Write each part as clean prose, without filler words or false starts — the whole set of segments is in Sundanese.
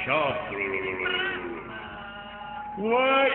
Sok. Woi.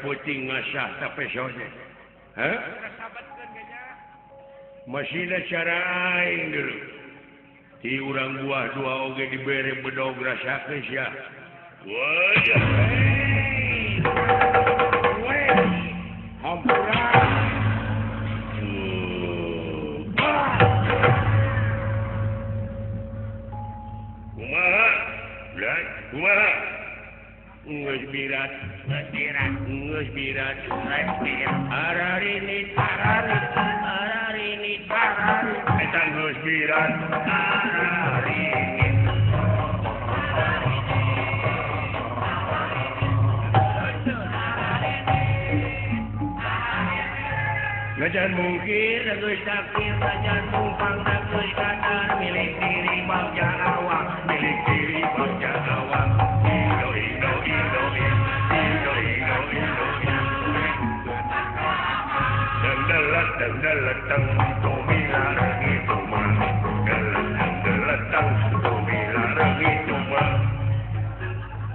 Puting ngasah tapesone. Hah? Masih ada cara aing dulu. Ti urang buah dua oge dibere bedog rasakeun sia. Wajah. Hampura. Kumaha? Lah, kumaha? Geus birat, geus birat, ararinit, ararinit, ararinit, ararinit, eta geus birat, ararinit. Najan mungkir, geus takir, najan mumpang, geus kadar, milik diri bagja awak, milik diri bagja awak.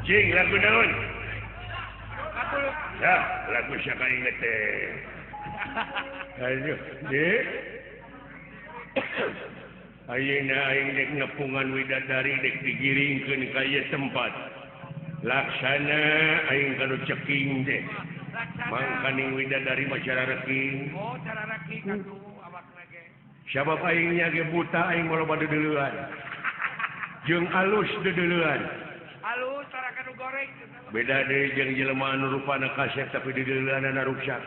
Jing lagu naon? Ya, lagu siapa inget teh? Aduh, dek. Ayeuna aing dek nepungan widadari dek digiringkeun ka ieu tempat. Laksana aing kanu ceking teh. Mangkaning widadari mah cara reking. Oh, cara reking atuh awakna ge. Sabab aing nya ge buta aing mah loba deudeuleun. Jeung alus deudeuleun. Alus cara kanu goreng. Beda deui jeung jelema anu rupana kasep tapi deudeuleunana ruksak.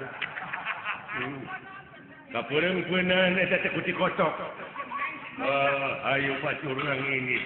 Kapeureng-peunan eta teh kuti kotok. Ayo batur urang ini.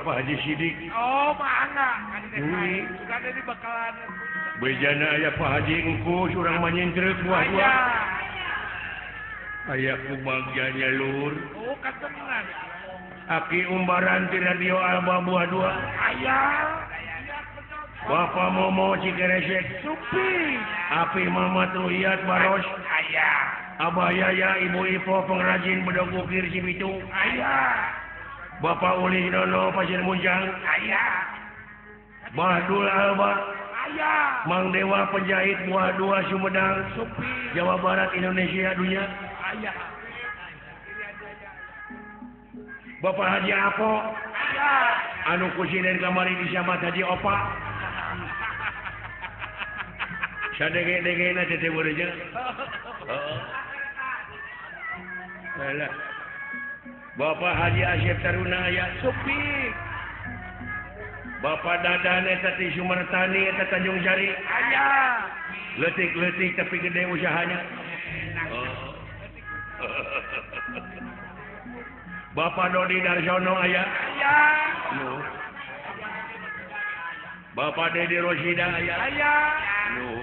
Pak Haji Sidik. Oh, mangga. Suka ada di bakalan. Bejana aya Pak Haji engkus urang mah nyentreuk buah dua. Aya ku bagjanya lur. Oh, katengan. Aki umbaran ti radio Alba buah dua. Aya. Bapak Momo Cikeresek. Supi. Api Mamat Ruhiyat Baros. Aya. Abah Yaya Ibu Ipo pengrajin bedog ukir Cibitung. Aya. Bapak Uli Dono Pasir Munjang. Aya. Bahdul Alba. Aya. Mang Dewa penjahit buah dua Sumedang. Supi. Jawa Barat Indonesia dunia. Aya. Bapak Haji Apo. Aya. Anu kusinen kamari disamat Haji Opa. Sadenge-dengena teh beureuja. Heeh. Alah. Bapak Haji Asep Taruna aya Supi. Bapak Dadan eta ti Sumertani eta Tanjung Sari. Aya. Leutik-leutik tapi gede usahanya. Oh. Bapak Dodi Darsono aya. Aya. Nu. Bapak Dedi Rosida aya. Aya. Nu.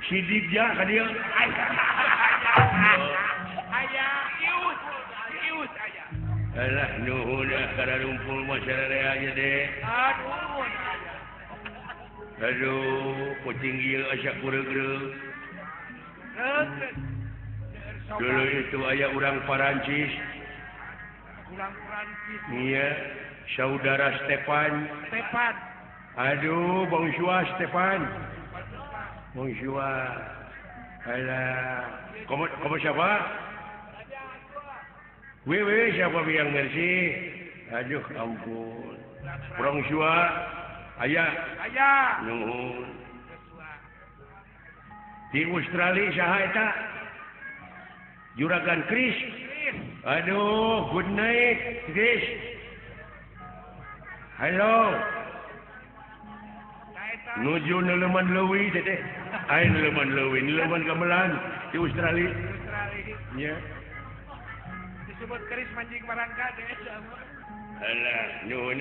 Si Dibja ka dieu. Aya. Aya. Ius. Ius aya. Alah nuhun kana rumpul masyarakat aja deh. Aduh. Aduh, kucing ieu asa kureug-reug. Dulu itu aya urang Parancis. Urang Perancis. Iya, saudara Stefan. Stefan. Aduh, bonjour Stefan. Bonjour. Alah, kamu siapa? Wewe siapa biang merci? Aduh ampun. Bonjour. Aya. Aya. Nuhun. Di Australia saha eta? Juragan Chris. Aduh, good night, Chris. Halo. Nuju neleman leuwi teh. Ai neleman leuwi, neleman gamelan di Australia. Nya. Disebut keris mancing barangka deh. Alah, nuhun.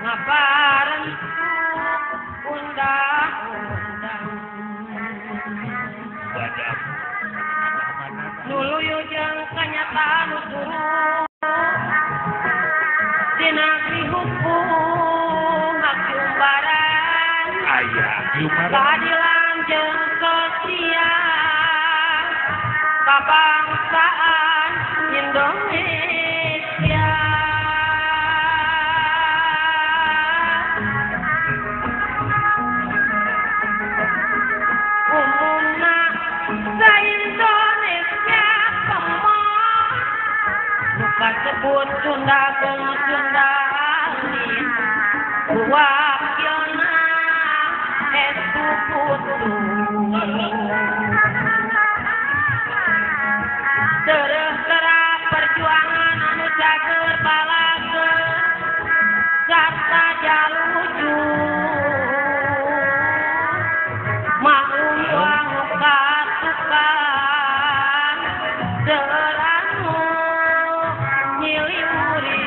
Ngabarentuk undang-undang. Dina hukum hakiumbaran aya keadilan jeung sosial kabangsaan Indonesia. Umumna sa-Indonesia pemon nu kasebut Sunda geus Sunda alit wakilna Estu Putu tereh terap perjuangan anu cager balageur sarta jaluju maklum wang katukan seueur anu nyiliwuri.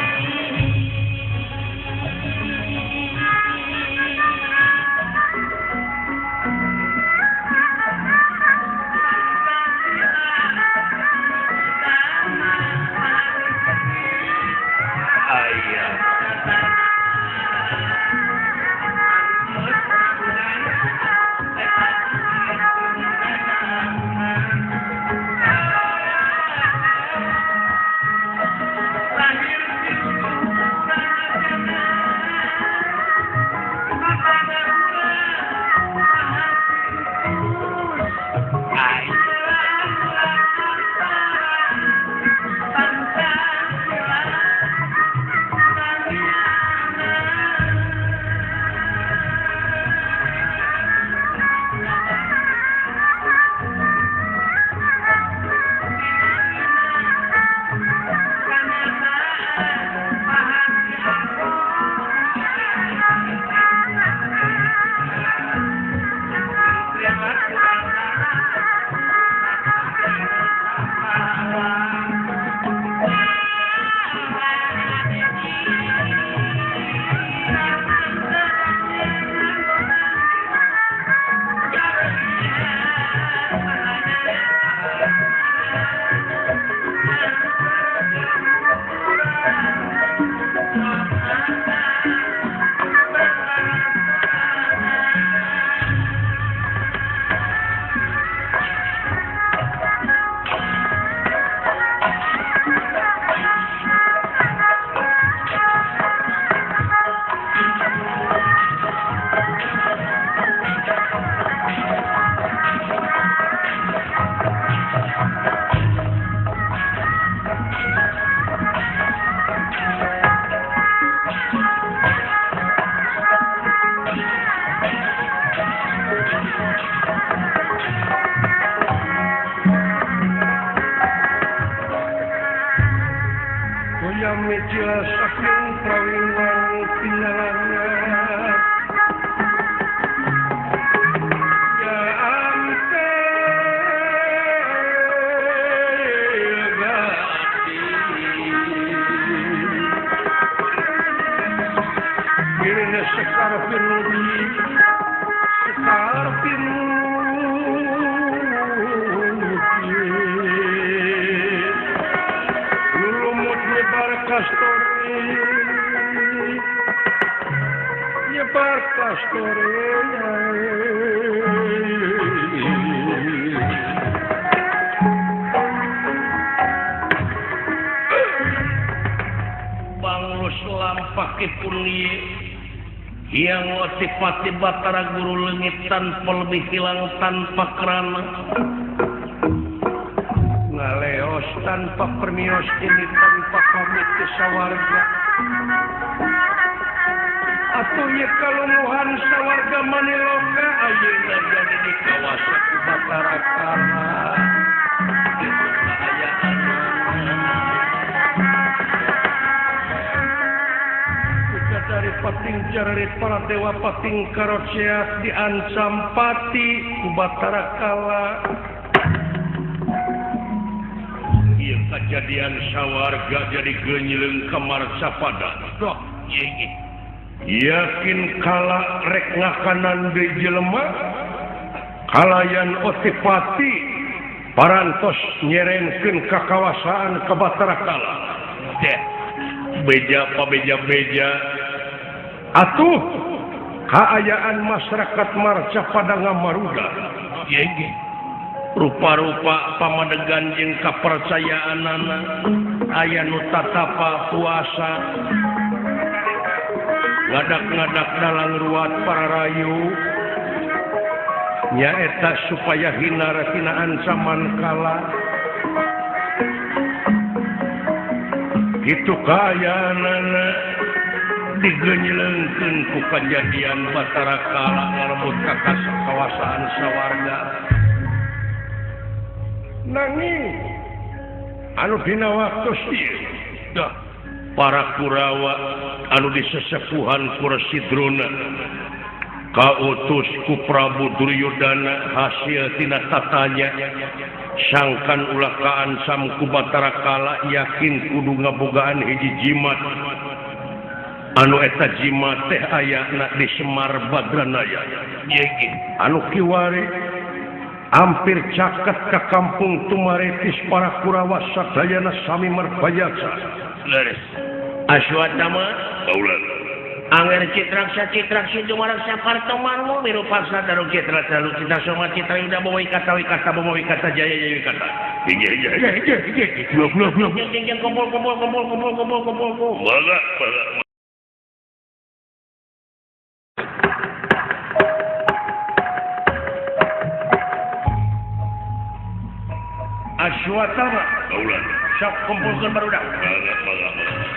Yang pati Batara Guru leungit tanpa lebih hilang tanpa kerana ngaleos tanpa permios ini tanpa pamit ke sawarga atuh ye kalumuhan sawarga maniloka ayeuna jadi di kawasa ku Batara Kala kitu kaayaan. Dari pating cararit para dewa pating karoceak diancam pati ku Batara Kala. Ieu kajadian sawarga jadi geunyeung ka Marcapada. Doh, yakin kala rek ngakanan deui jelema kalayan otipati parantos nyerenkeun kakawasaan ka Batara Kala. Deh. Beja pabeja-beja atuh kaayaan masyarakat marca pada ngamaruda rupa-rupa pamadegan jeung kapercayaanana aya nu tatapa puasa ngadak-ngadak dalang ruat para rayu nyaeta supaya hinar tina ancaman kala kitu kaayaanana digenyeleungkeun ku kajadian Batara Kala ngarebut ka kawasaan sawarga. Nanging anu dina waktu ieu dah para Kurawa anu disesepuhan ku Resi Drona kautus ku Prabu Duryodana hasil tina tatanya sangkan ulah kaancam ku Batara Kala yakin kudu ngabogaan hiji jimat anu eta jimat teh ayana di Semar Badranaya anu kiwari hampir caket ke kampung Tumaritis para Kurawa sadayana sami merbayaksa. Leres. Aswatama kaulan. Angger citraksa citraksi dumaraksa partomarmo wirupaksa daru citra daru citra soma citra yuda bawa ikata wikata bawa wikata jaya jaya wikata. Hingga hingga hingga hingga hingga kumpul kumpul kumpul kumpul kumpul kumpul kumpul kumpul kumpul. Mangga mangga. Aswatama kaulan. Sok kumpulkeun barudak. Mangga mangga mangga.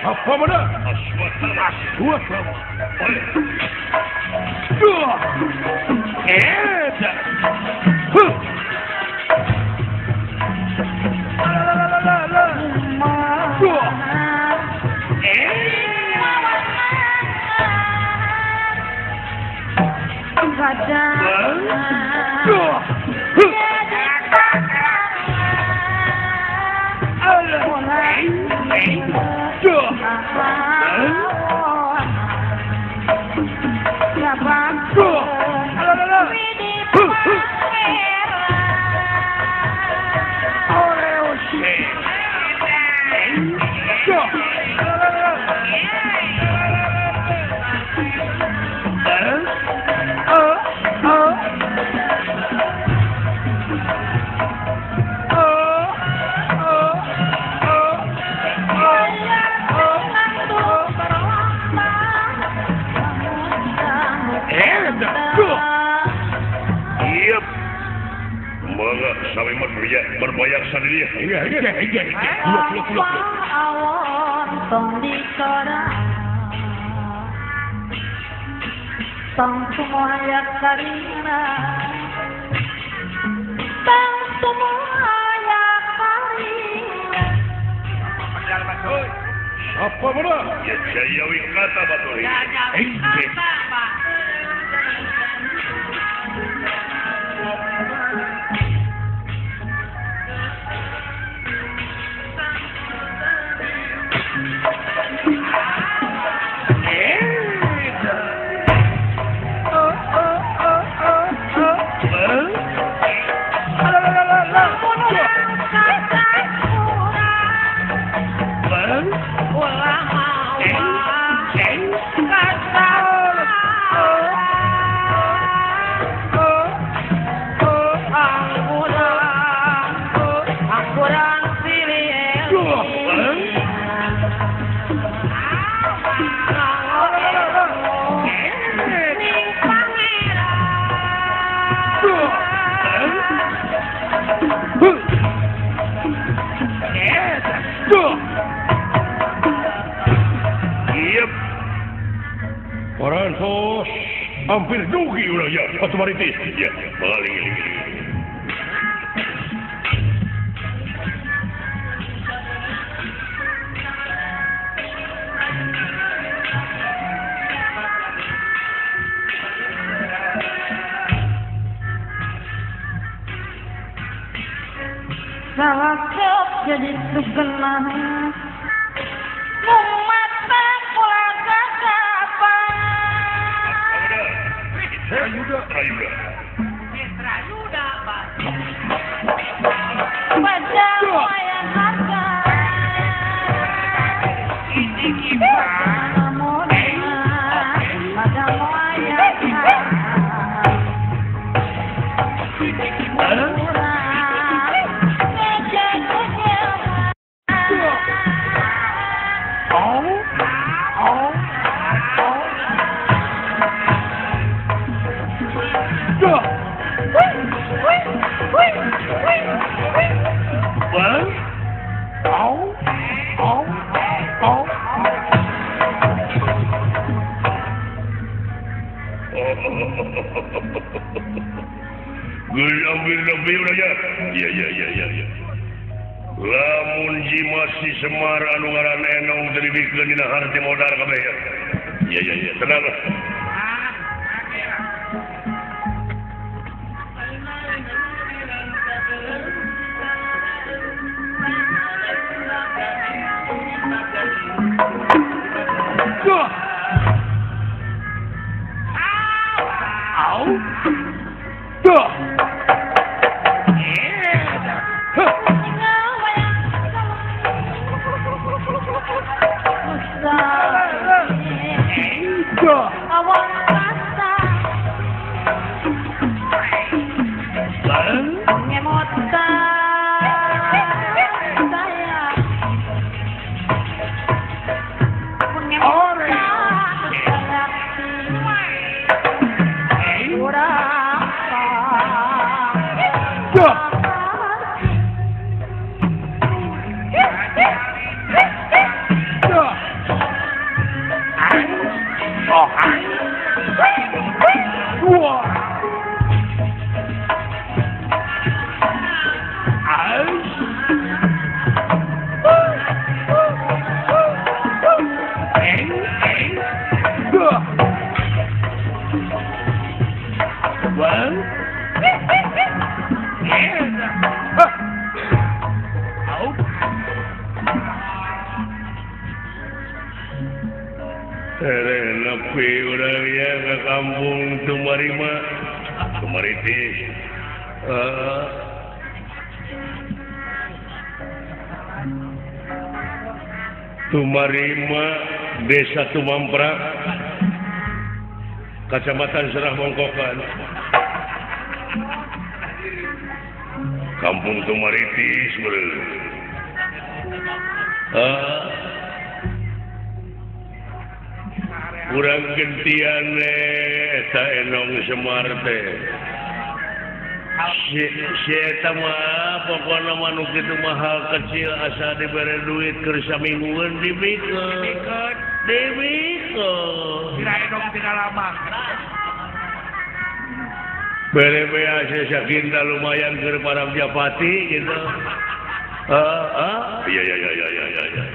Apa mana? Aswatama. Aswatama. Dua. Eta. Huh. La la la la la. Dua. Dua. Berboyak sendiri. Iya, iya, iya. Kuluk, kuluk, kuluk. Awon tong dikora. Tong semuanya karina. Tong semuanya karina. Apa mana? Ya jaya wikata baturi. Hampir dugi ulah ya, otomatis. Ya, paling ini. Jadi genah mata puasa kapan Ayuda Ayuda Ayuda Pak pada wayang harga pada wayang Ya. Lamun jimat si Semar anu ngaran Enong teu dibikeun dina harti modar kabeh. Ya ya ya, tenang lah. Au. Duh. Kampung Tumarima Tumaritis Tumarima Desa Tumamprak Kecamatan Serah Mongkokan Kampung Tumaritis kurang gentian eta Enong Semar teh si eta mah pokona mah nu kitu mah hal kecil asa dibere duit keur saminggueun dibikeun dibikeun kira Enong tina lama bere bea sakinta lumayan keur para japati gitu. Iya iya iya iya iya iya.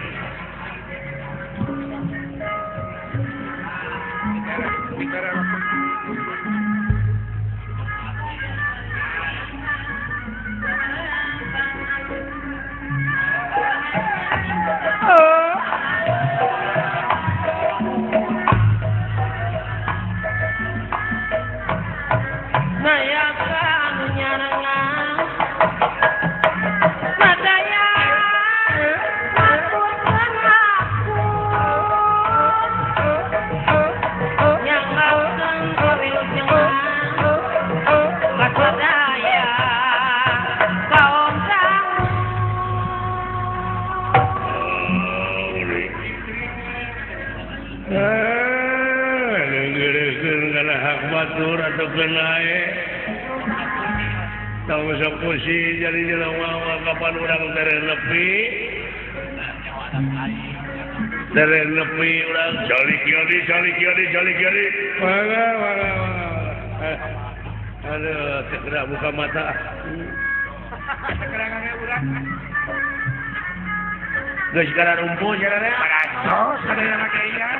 Jadi jelema kapan urang tere nepi urang jali kieu jali kieu jali kieu mangga mangga mangga aduh segera buka mata segera kage urang geus gara rumpuh jarana barasos sadaya make ieu.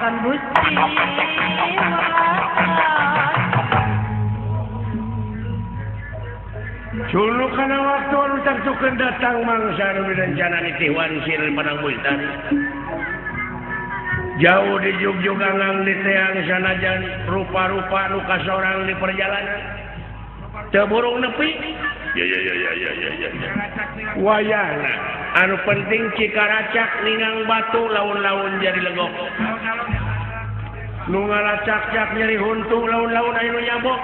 Karasan Gusti Culu kana waktu anu tangtukeun datang mangsa nu direncana nitih wansir Padang Bustari. Jauh di jugjug anggang di teang sanajan rupa-rupa nu kasorang di perjalanan. Teu burung nepi. Ya ya ya ya ya ya ya. Wayahna anu penting cikaracak ningang batu laun-laun jadi legok. Nu ngaracak-cak nyeri huntu laun-laun aya nu nyabok.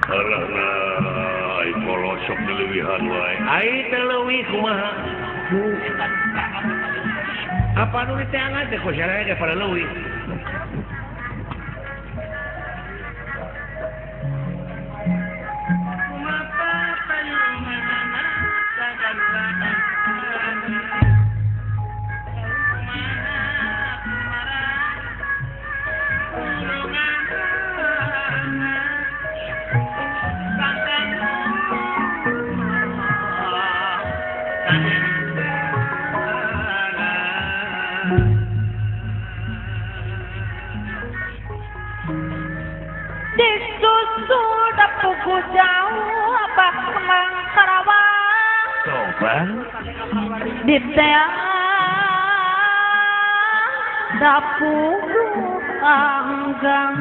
Alah nah, ai polosok dileuwihan wae. Ai teu leuwih kumaha? Apa nu diteangan teh ku sararea ge pada leuwih. Di teang dapur anggang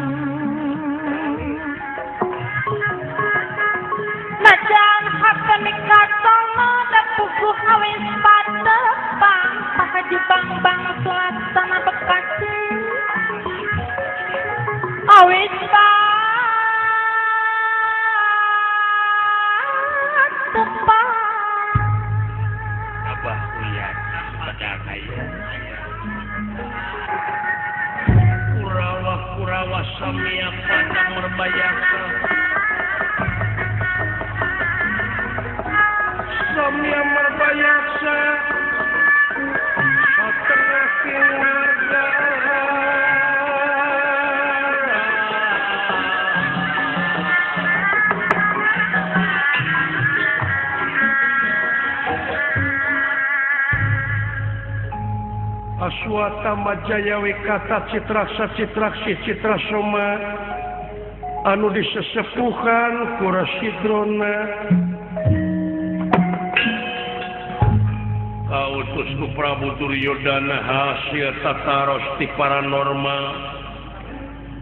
najan hati nikatolo dapuku awis patepang Pak Haji Bang Bang Sulasana Bekasi awis patepang Abah Uyan pada kaya Kurawa-kurawa samia pada merbayaka samia merbayaksa setengah keluarga. Aswata Majaya Wikata Citraksa Citraksi Citra Soma anu disesepuhan ku Resi Drona kautus ku Prabu Duryodana hasil tataros ti paranormal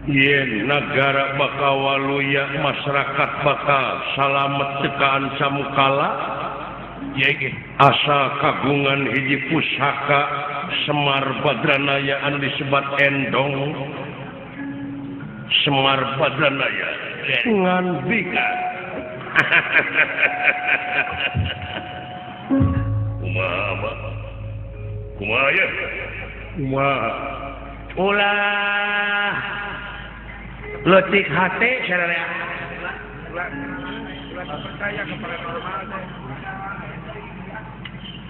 yen nagara bakal waluya masyarakat bakal salamet teu ancam kala asal kagungan hiji pusaka Semar Badranaya anu disebat Endong Semar Badranaya ngandika kumaha kumaha ya kumaha ulah leutik hate sararea ulah percaya kepada normal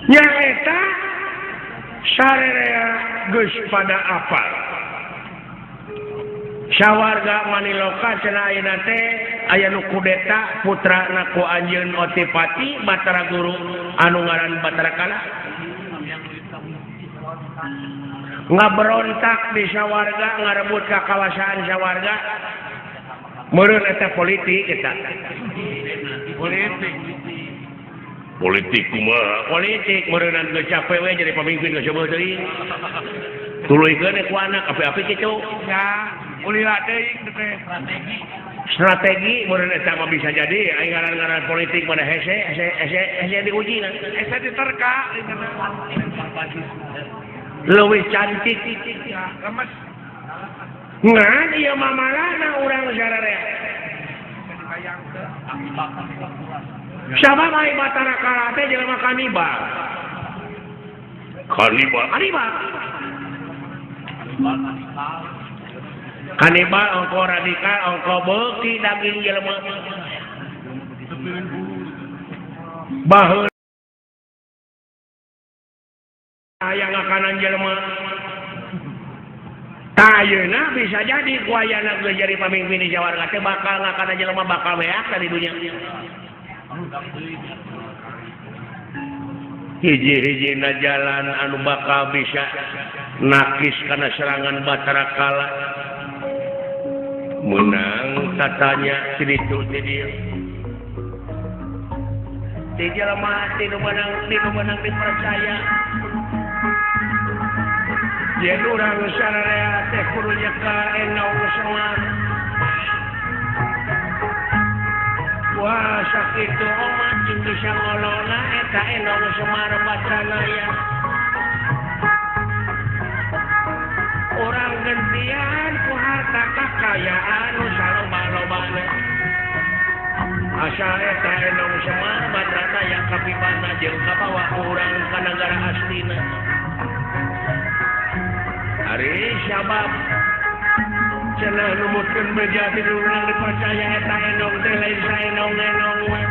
nyaeta sarerea geus pada apal sawarga Maniloka cenah ayeuna teh aya nu kudeta putrana ku anjeun Otipati Batara Guru anu ngaran Batara Kala ngaberontak di sawarga ngarebut kakawasaan sawarga meureun eta politik eta politik kumaha politik meureunan geus capek we jadi pamimpin geus coba deui tuluykeun ku anak api-api kitu nya ulila teuing teh strategi meureun eta mah bisa jadi aing ngaran-ngaran politik pada hese hese hese hese diuji na hese diterka leuwih cantik lemes ngan ieu mah malana urang sararea Siapa mai Batara Kala teh jelema kanibal. Kanibal, kanibal. Kanibal ongko radikal ongko beuki daging jelema. Baheula aya ngakanan jelema. Tah ayeuna bisa jadi ku ayana geus jadi pamimpin di Jawarga teh bakal ngakanan jelema bakal beak dari dunia. Hiji-hijina jalan anu bakal bisa Nakis kana serangan Batara Kala. Menang tatanya ti ditu ti dieu. Ti jelema ti nu meunang dipercaya. Yen urang sararea teh kudu nyeka Enong Semar. Wah sakitu omat jeung bisa ngolona eta Enong Semar Badranaya. Urang gentian ku harta kakayaan nu saloba-lobana. Asal eta Enong Semar Badranaya kapibana jeung kabawa urang ka nagara aslina. Ari sabab cenah numutkeun beja ti urang dipercaya eta Enong teh lain saenong-enong we.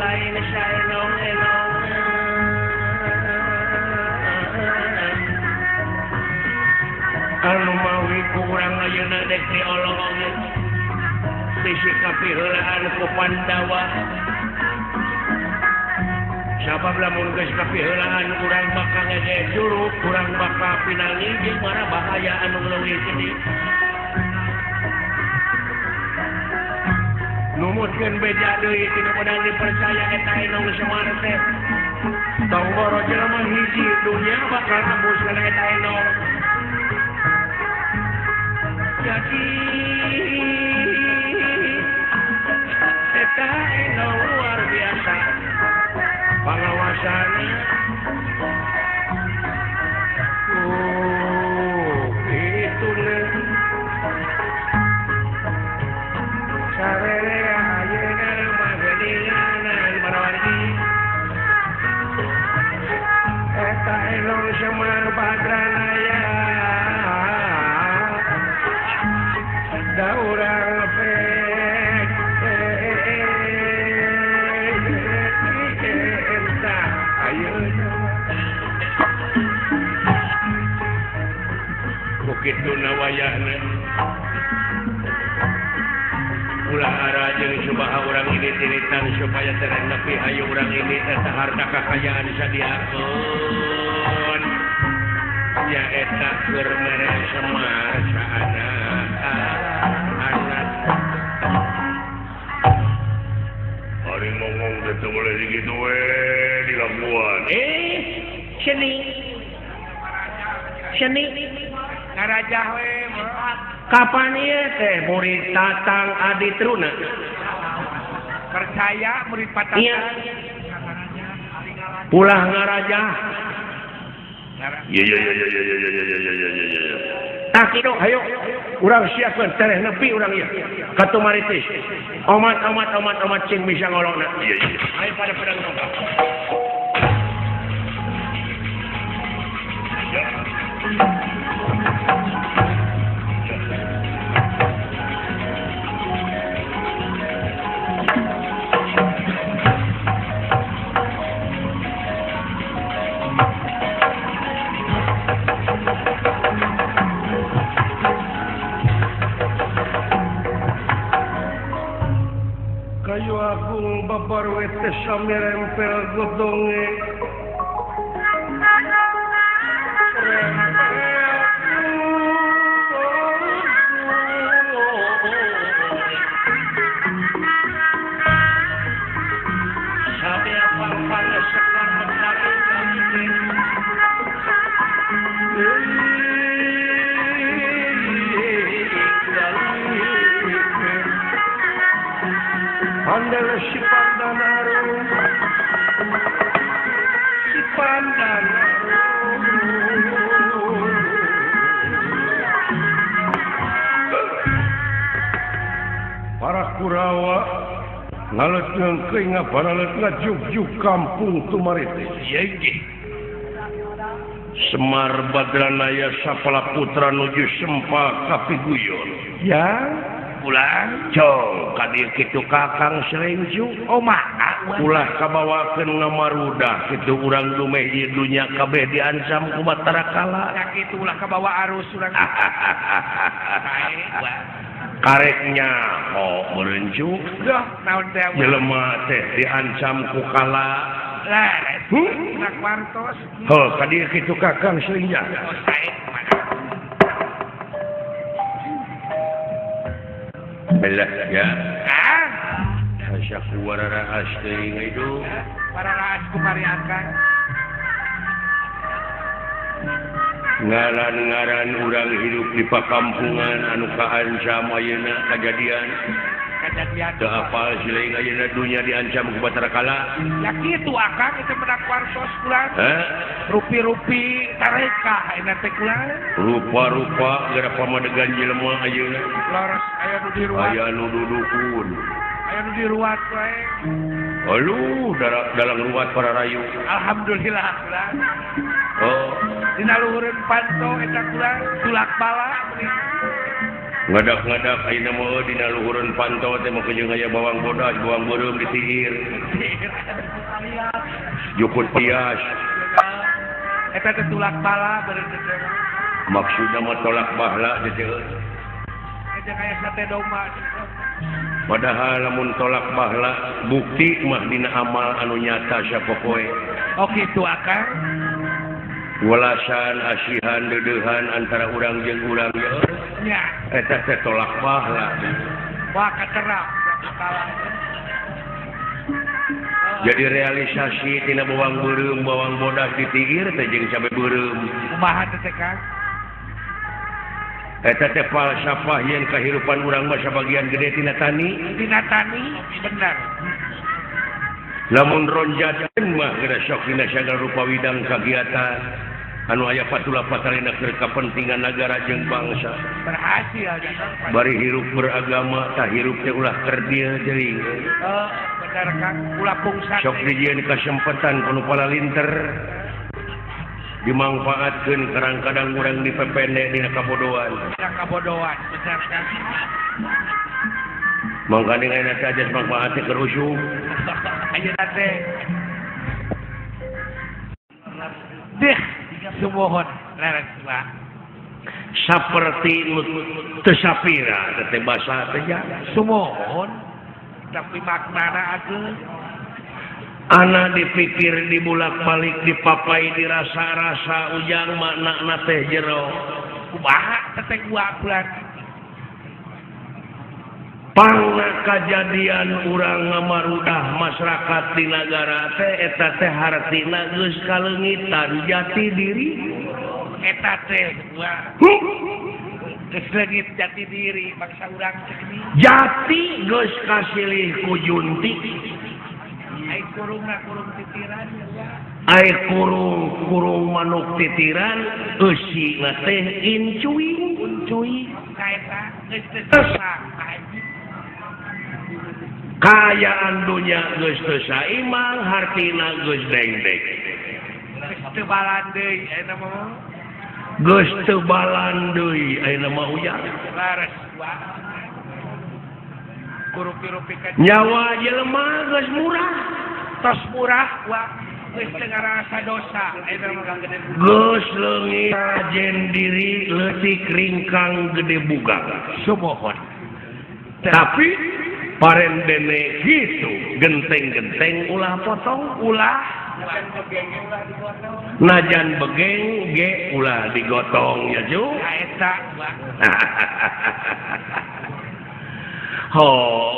Lain saenong-enong. Anu mawi ku urang ayeuna dek diolong-olong. Disikapi heulaan ku Pandawa. Sabab lamun geus kapiheulaan urang bakal ngege curug, urang bakal pinangi jeung mara bahaya anu leuwih gede. Numutkeun beja deui ti nu meunang dipercaya eta Enong Semar teh. Tong boro jelema hiji dunya bakal ambus kana eta Enong. Jadi eta Enong luar biasa. Pengawasan itu nih sarere ayeuna mah geuningan barawargi eta Enong Semar Badranaya da urang pek kitu na wayahna ulah ara jeung subaha urang ini tiritan supaya tereng nepi hayu urang ini eta harta kakayaan sadiakeun nya eta keur mere Semar saana anak ari ngomong teh teu boleh dikitu we dilakuan seni seni ngarajah we kapan ieu teh murid Tatang Adi Truna percaya murid Patang iya pulah ngarajah iya iya iya iya iya iya iya iya iya tah kitu hayo urang siapkeun tereh nepi urang ieu ka Tumaritis omat omat omat omat cing bisa ngolongna iya iya ayo pada pedang tongkat. Kayu agung babar wete samirempel godonge Andel si Pandanaru, si Pandanaru. Para Kurawa ngalet ngengkeuy ngabaralet ngajugjug kampung Tumaritis. Iya inggih. Semar Badranaya sapala putra nuju sempa kapiguyon. Ya. Pulang cong ka dieu kitu Kakang Selengju. Oh mangga ulah kabawakeun ngamarudah kitu urang dumeh ieu dunya kabeh diancam ku Batara Kala. Sakitu ulah kabawa arus urang. Karek nyaho meureun cu. Duh naon teh jelema teh diancam ku Kala. Leres. Nak wartos. Heuh, ka dieu kitu Kakang Srinjaya. Oh, sae kumaha. Belah ya. Ah, Hasaku wararaas teuing itu. Wararaas kumari akang. Ngaran-ngaran urang hidup di pakampungan anu kaancam ayeuna kajadian. Kajadian. Teu apal sileung ayeuna dunya diancam ku Batara Kala. Ya kitu akang itu menang wartos kula. Hah? Rupi-rupi tareka ayeuna teh kula. Rupa-rupa gara pamadegan jelema ayeuna. Leres aya nu diruat. Aya nu dudukun. Aya nu diruat wae. Aduh, dalam ruat para rayu. Alhamdulillah kula. Oh, dina luhureun panto eta kula tulak bala meni. Ngadak-ngadak ayeuna mah dina luhureun panto teh mah jeung aya bawang bodas, bawang beureum ditiir. Jukut pias. Eta teh tulak bala beureum teh. Maksudna mah tolak bahala teh. Eta aya sate domba. Padahal lamun tolak bahala bukti mah dina amal anu nyata sapopoe. Oh kitu akang. Walasan asihan deudeuhan antara urang jeung urang ye. Nya. Eta teh tolak bahala. Wah katerap kalah. Jadi realisasi tina bawang beureum bawang bodas ditiir teh jeung cabe beureum. Kumaha teh Kang? Eta teh falsafah yen kahirupan urang mah sabagian gede tina tani. Tina tani bener. Lamun ronjatkeun mah geura sok dina sagala rupa widang kagiatan anu aya patula patalina keur kapentingan nagara jeung bangsa. Berhasil bari hirup beragama tah hirup teh ulah kerdil teuing. Heeh, bener Kang, ulah pungsan. Sok dijieun kasempetan ku nu palalinter. Dimangfaatkeun kadang-kadang urang dipepende dina kabodohan. Dina kabodohan, bener Kang. Mangkaning ayeuna teh ajas mangfaat teh keur usuk. Ayeuna teh. Deh, sumuhun leres mah. Saperti nu teu sapira teh basa teh ja. Sumuhun tapi maknana ageung. Ana dipikir dibulak-balik dipapai dirasa-rasa ujang maknana teh jero. Kumaha teh gua bulan. Pangna kajadian urang ngamarudah masyarakat di nagara teh eta teh hartina geus kaleungitan jati diri. Eta teh gua. Geus leungit jati diri bangsa urang teh geuning. Jati geus kasilih ku junti. Ai kurungna kurung titiran ya. Ai kurung kurung manuk titiran eusina teh incuing Incuy ka eta geus teu sah. Kaayaan dunya geus teu saimang hartina geus dengdek. Geus teu balan deui ayeuna mah. Geus teu balan deui ayeuna mah ujang. Lares wa. Kurupi-rupi ka nyawa jelema geus murah. Tos murah wa geus teu ngarasa dosa ayeuna mah. Geus leungit jen diri leutik ringkang gede bugang. Sumuhun. Tapi paren dene gitu genteng-genteng ulah potong ulah najan begeng ge ulah digotong ya ju eta ho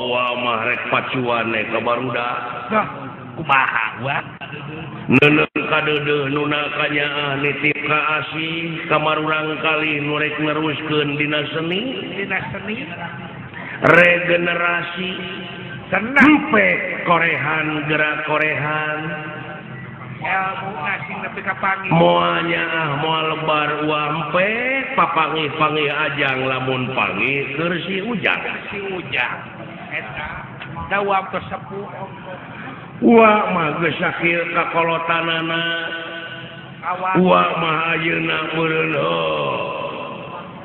wa mah rek pacuan ka barudak kumaha wa neuneu kadeudeuh nu kanyaah nitip ka asih kamarurang kali nu rek neruskeun dina seni regenerasi senang pe korehan gerak korehan ilmu ngasih nepi ka panggih moal nyaah moal lebar wampe papangih-pangih ajang lamun pangih keur si ujang eta dawam tersepuh wa mah geus sakil kakolotanana wa mah ayeuna meureun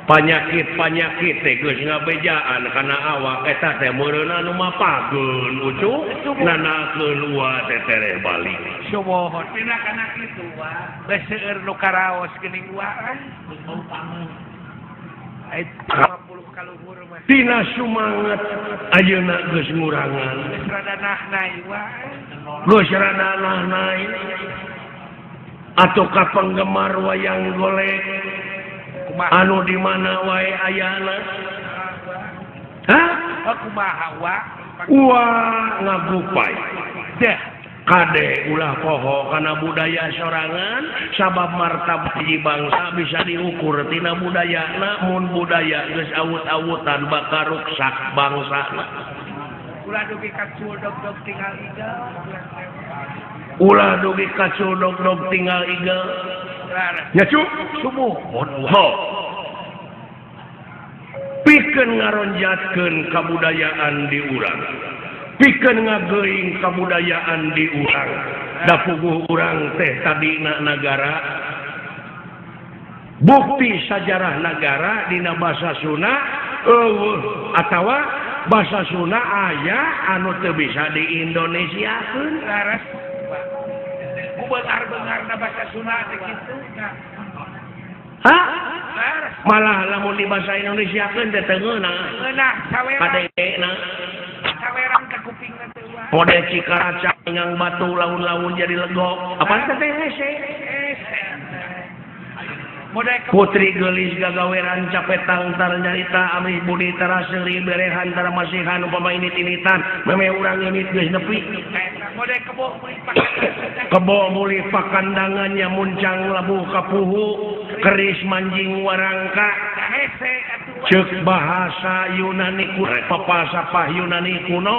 panyakit-panyakit teh geus ngabejaan kana awak eta teh meureun anu mapageun ucu nanakeun wa teh tereh balik sumuhun pina kana kitu wa geus seueur nu karaos geuning wa ai 50 kaluhur mah tina sumanget ayeuna geus ngurangan geus rada nahnai wa Geus rada naik atau ka penggemar wayang golek anu di mana wae ayana. Hah? Kumaha wa? Wah ngagupai. Deh kade ulah poho kana budaya sorangan sabab martabat hiji bangsa bisa diukur tina budayana mun budaya geus awut-awutan bakal ruksak bangsana. Ulah dugi kacul dog-dog tinggal igel. Ulah dugi kacul dog-dog tinggal igel. Nya cu sumuhun ho. Pikeun ngaronjatkeun kabudayaan di urang. Pikeun ngageuing kabudayaan di urang. Da puguh urang teh tadina nagara. Bukti sajarah nagara dina basa Sunda eueuh atawa basa Sunda aya anu teu bisa di Indonesiakeun. Laras. Ku beungar-beungarna basa Sunda teh kitu. Hah? Malah lamun di bahasa Indonesiakeun teh teu ngeunah. Ngeunah sawerang. Kadena. Sawerang ka kupingna teh wah. Mode Cikaraca ngang batu laun-laun jadi legok. Apaan teh hese? Putri gelis gagaweran capetang tar nyarita amih budi tara seuri berehan tara masihan upama init-initan meme urang init geus nepi. Kebo muli pakandangannya muncang labuh kapuhu keris manjing warangka ceuk bahasa Yunani kuno papasapah Yunani kuno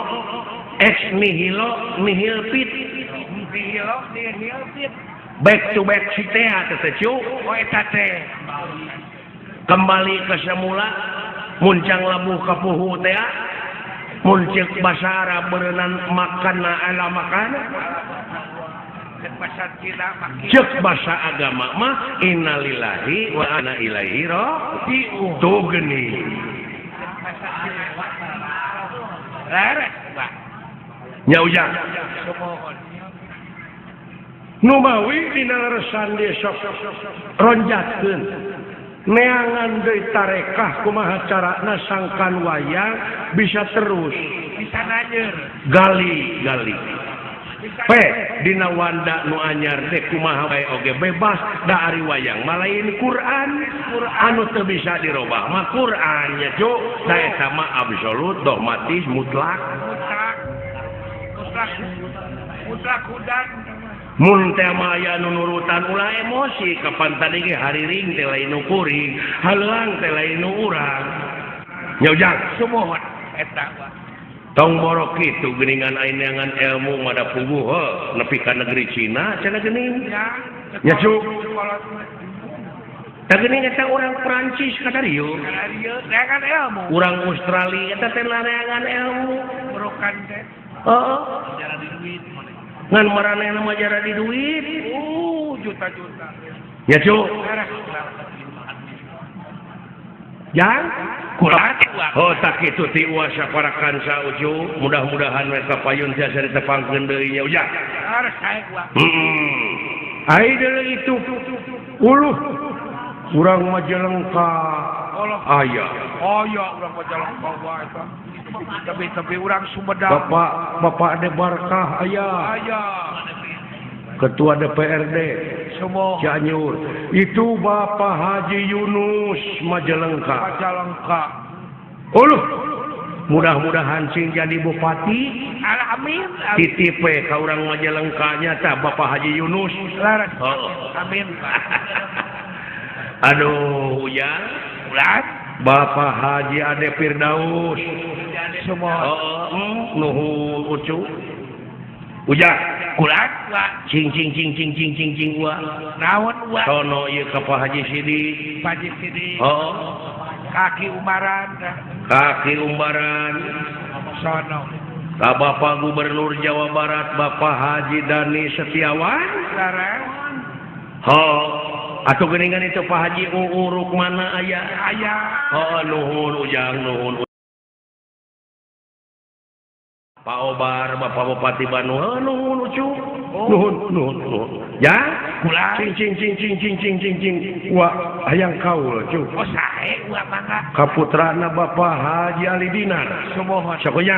ex nihilo nihil fit back to back si teh teh cu kembali ke semula muncang labuh kapuhu teh muncik bahasa Arab berenang makan ala makan cek bahasa agama mah innalillahi wa inna ilaihi raji'un tuh geuning nya ujang numawi dina leresan desa ronjatkeun neangan deui tarekah kumaha carana sangkan wayang bisa terus bisa nanyer gali gali pe dina wanda nu anyar teh kumaha wae oge bebas da ari wayang mah lain Quran anu teu bisa dirobah mah Quran nya cu da eta mah absolut dogmatis mutlak mutlak mutlak mutlak hudan mun teh mah aya nu nurutan ulah emosi kapan tadi ge hariring teh lain nu kuring haleuang teh lain nu urang nya ujang sumuhun eta wa tong borok kitu geuningan ayeuna ilmu mada puguh heuh nepi ka negeri Cina cenah geuning nya cu tah geuning eta urang Prancis ka dieu neangan ilmu urang Australia eta teh neangan ilmu borokan teh heeh ngan maranehna mah jara di duit juta-juta nya cu jang kulat oh tak kitu ti uasa para kansa ucu mudah-mudahan we kapayun tiasa ditepangkeun deui nya ujang harus sae uang ai deui itu uluh urang Majalengka aya aya urang Majalengka wae eta tapi urang Sumedang Bapak Ade Barkah aya aya Ketua DPRD semua Cianjur itu Bapak Haji Yunus Majalengka Majalengka uluh mudah-mudahan sing jadi bupati amin titip we ka urang Majalengka nya tah Bapak Haji Yunus laras oh. Amin aduh ya ulah Bapak Haji Ade Firdaus semua oh, nuhun ucu ujang kulat wa cing cing cing cing cing cing cing wa naon wa sono ieu ka Pak Haji Sidik Pak Haji Sidik oh kaki umbaran sono ka Bapak Gubernur Jawa Barat Bapak Haji Dani Setiawan laras oh atuh geuningan itu Pak Haji Uu Rukmana aya aya oh nuhun ujang nuhun Pak Obar, Bapak Bupati Bandung, oh, nuhun ucu, nuhun, nuhun, nuhun. Ya, kula, cing, cing, cing, cing, cing, cing, cing, cing, wah, hayang kaul, cu. Oh, sae, wah, mangga. Kaputrana Bapak Haji Ali Dinar. Sumuhun. Sakonya,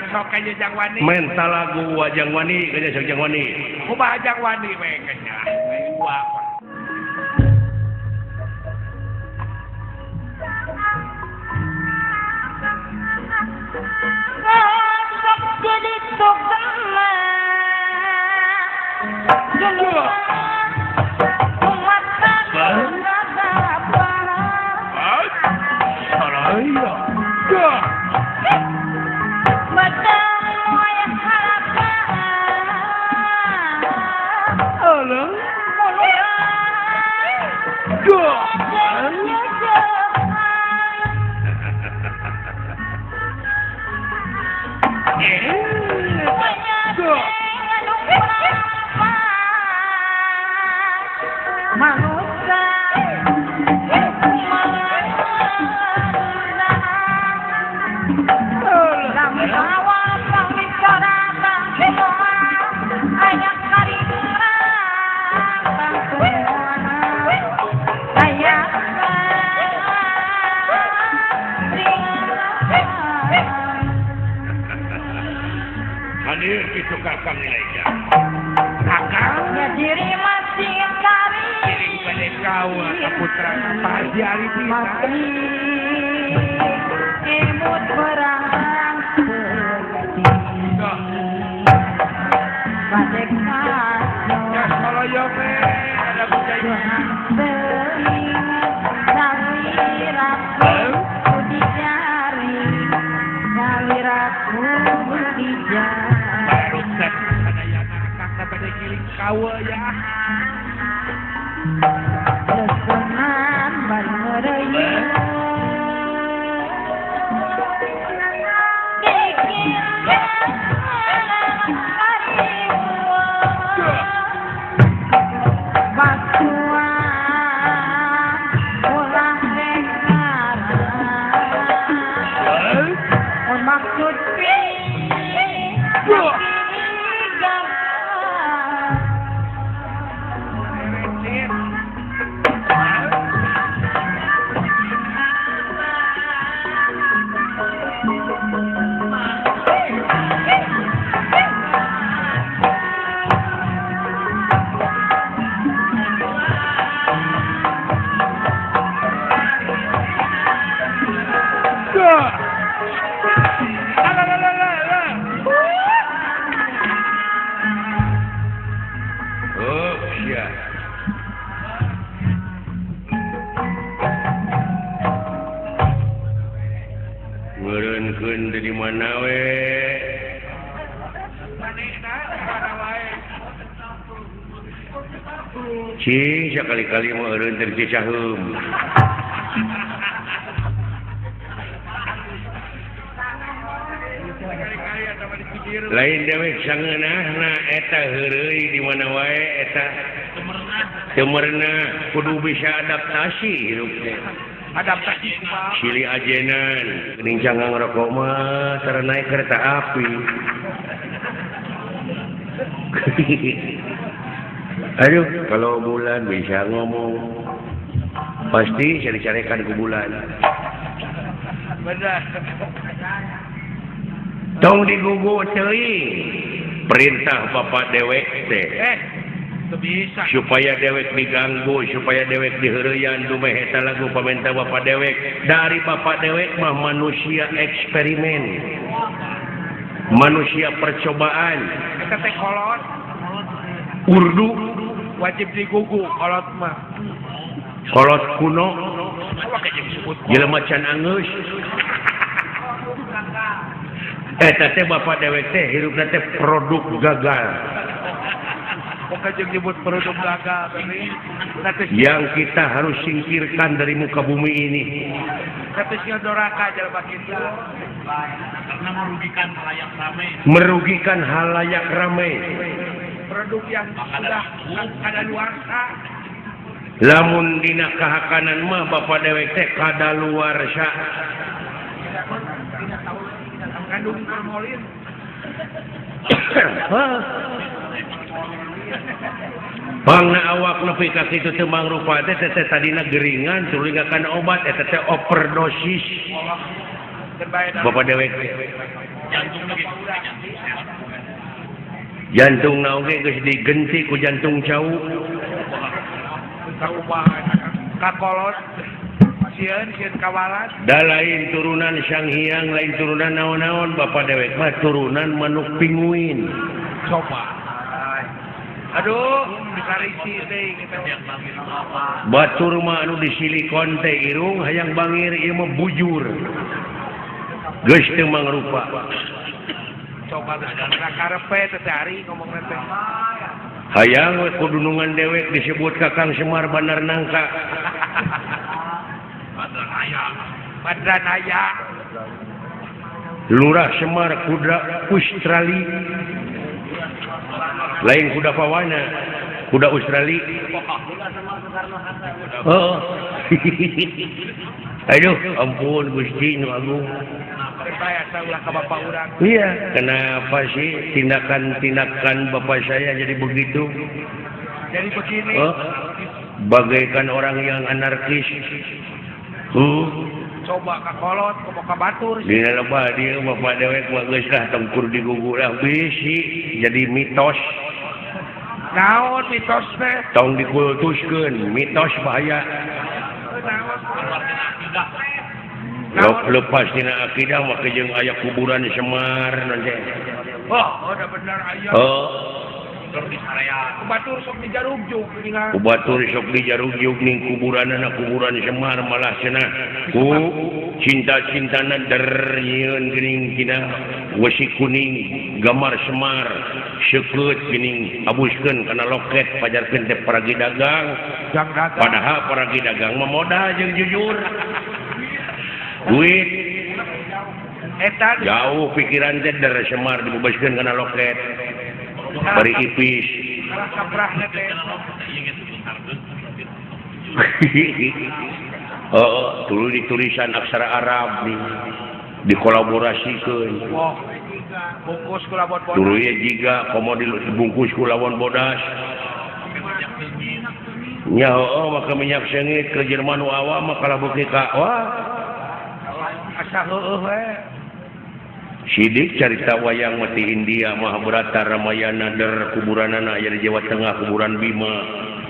Sok ka Jang Wani. Menta lagu wa Jang Wani ka Jang Wani. Kumaha Jang Wani we kanya. Wa. Sok jadi tukang Cing sekali-kali mau eureun teh cicaheum. Lain dewek sangeunahna eta heureuy di mana wae eta teu merenah kudu bisa adaptasi hirup teh. Adaptasi kumaha? Silih ajenan geuning cangang rokok mah tara naik kereta api. Aduh, kalau bulan bisa ngomong pasti cari-carikan ke bulan. Benar. Tong digugu teuing perintah bapak dewek teh. Bisa. Supaya dewek diganggu, supaya dewek diheureyan dumeh eta lagu pamenta bapak dewek. Dari bapak dewek mah manusia eksperimen. Manusia percobaan. Eta teh kolot. Urdu wajib digugu kolot mah. Kolot kuno. Jelema can angeus. Eta teh bapak dewek teh hirupna teh produk gagal. Nyebut produk gagal yang kita harus singkirkan dari muka bumi ini. Karena merugikan halayak ramai. Merugikan halayak ramai. Produk yang sudah kadaluarsa. Lamun dina kahakanan mah bapak dewek teh kadaluarsa. Kandung formalin. Pangna awak nepi ka kitu teu mangrupa teh teh tadina geringan tuluy ngakan obat eta teh overdosis. Bapak dewek jantung na oge geus digenti ku jantung cau kakolot sieun sieun kawalat da lain turunan Sang Hyang lain turunan naon-naon bapak dewek mah turunan manuk pinguin coba aduh dikarisi teh batur mah anu di silikon teh irung hayang bangir ieu mah bujur geus teu mangrupa coba karepe teh ari ngomongna teh hayang we kudunungan dewek disebut Kakang Semar Bandar Nangka Badranaya Lurah Semar kuda Australia lain kuda pawana kuda Australia oh aduh ampun Gusti nu agung. Iya, kenapa sih tindakan-tindakan bapak saya jadi begitu? Jadi begini. Oh, bagaikan orang yang anarkis. Coba ka kolot, ka batur. Dina lebah dia bapak dewek mah geus lah tengkur digugu lah bisi jadi mitos. Naon mitos teh? Tong dikultuskeun, mitos bahaya. Lepas tina akidah mah jeung aya kuburan Semar nanti. Oh, udah benar aya. Oh. Batur sok dijarugjug geuningan. Batur sok dijarugjug ning kuburanana kuburan Semar malah cenah ku cinta-cintana der nyieun geuning tina wesi kuning gambar Semar seukeut geuning abuskeun kana loket pajarkeun teh paragi dagang. Padahal paragi dagang mah modal jeung jujur. Duit eta jauh pikiran teh der Semar dibebaskeun kana loket bari ipis. Oh, dulu di tulisan aksara Arab nih dikolaborasikeun. Bungkus ku lawan bodas. Dulu ya jiga komo dibungkus ku lawan bodas. Nya heueuh maka minyak seungit ke Jerman nu awam mah kalah beuki ka wah. Asa heueuh we. Sidik carita wayang mati India Mahabharata Ramayana der kuburanana aya di Jawa Tengah kuburan Bima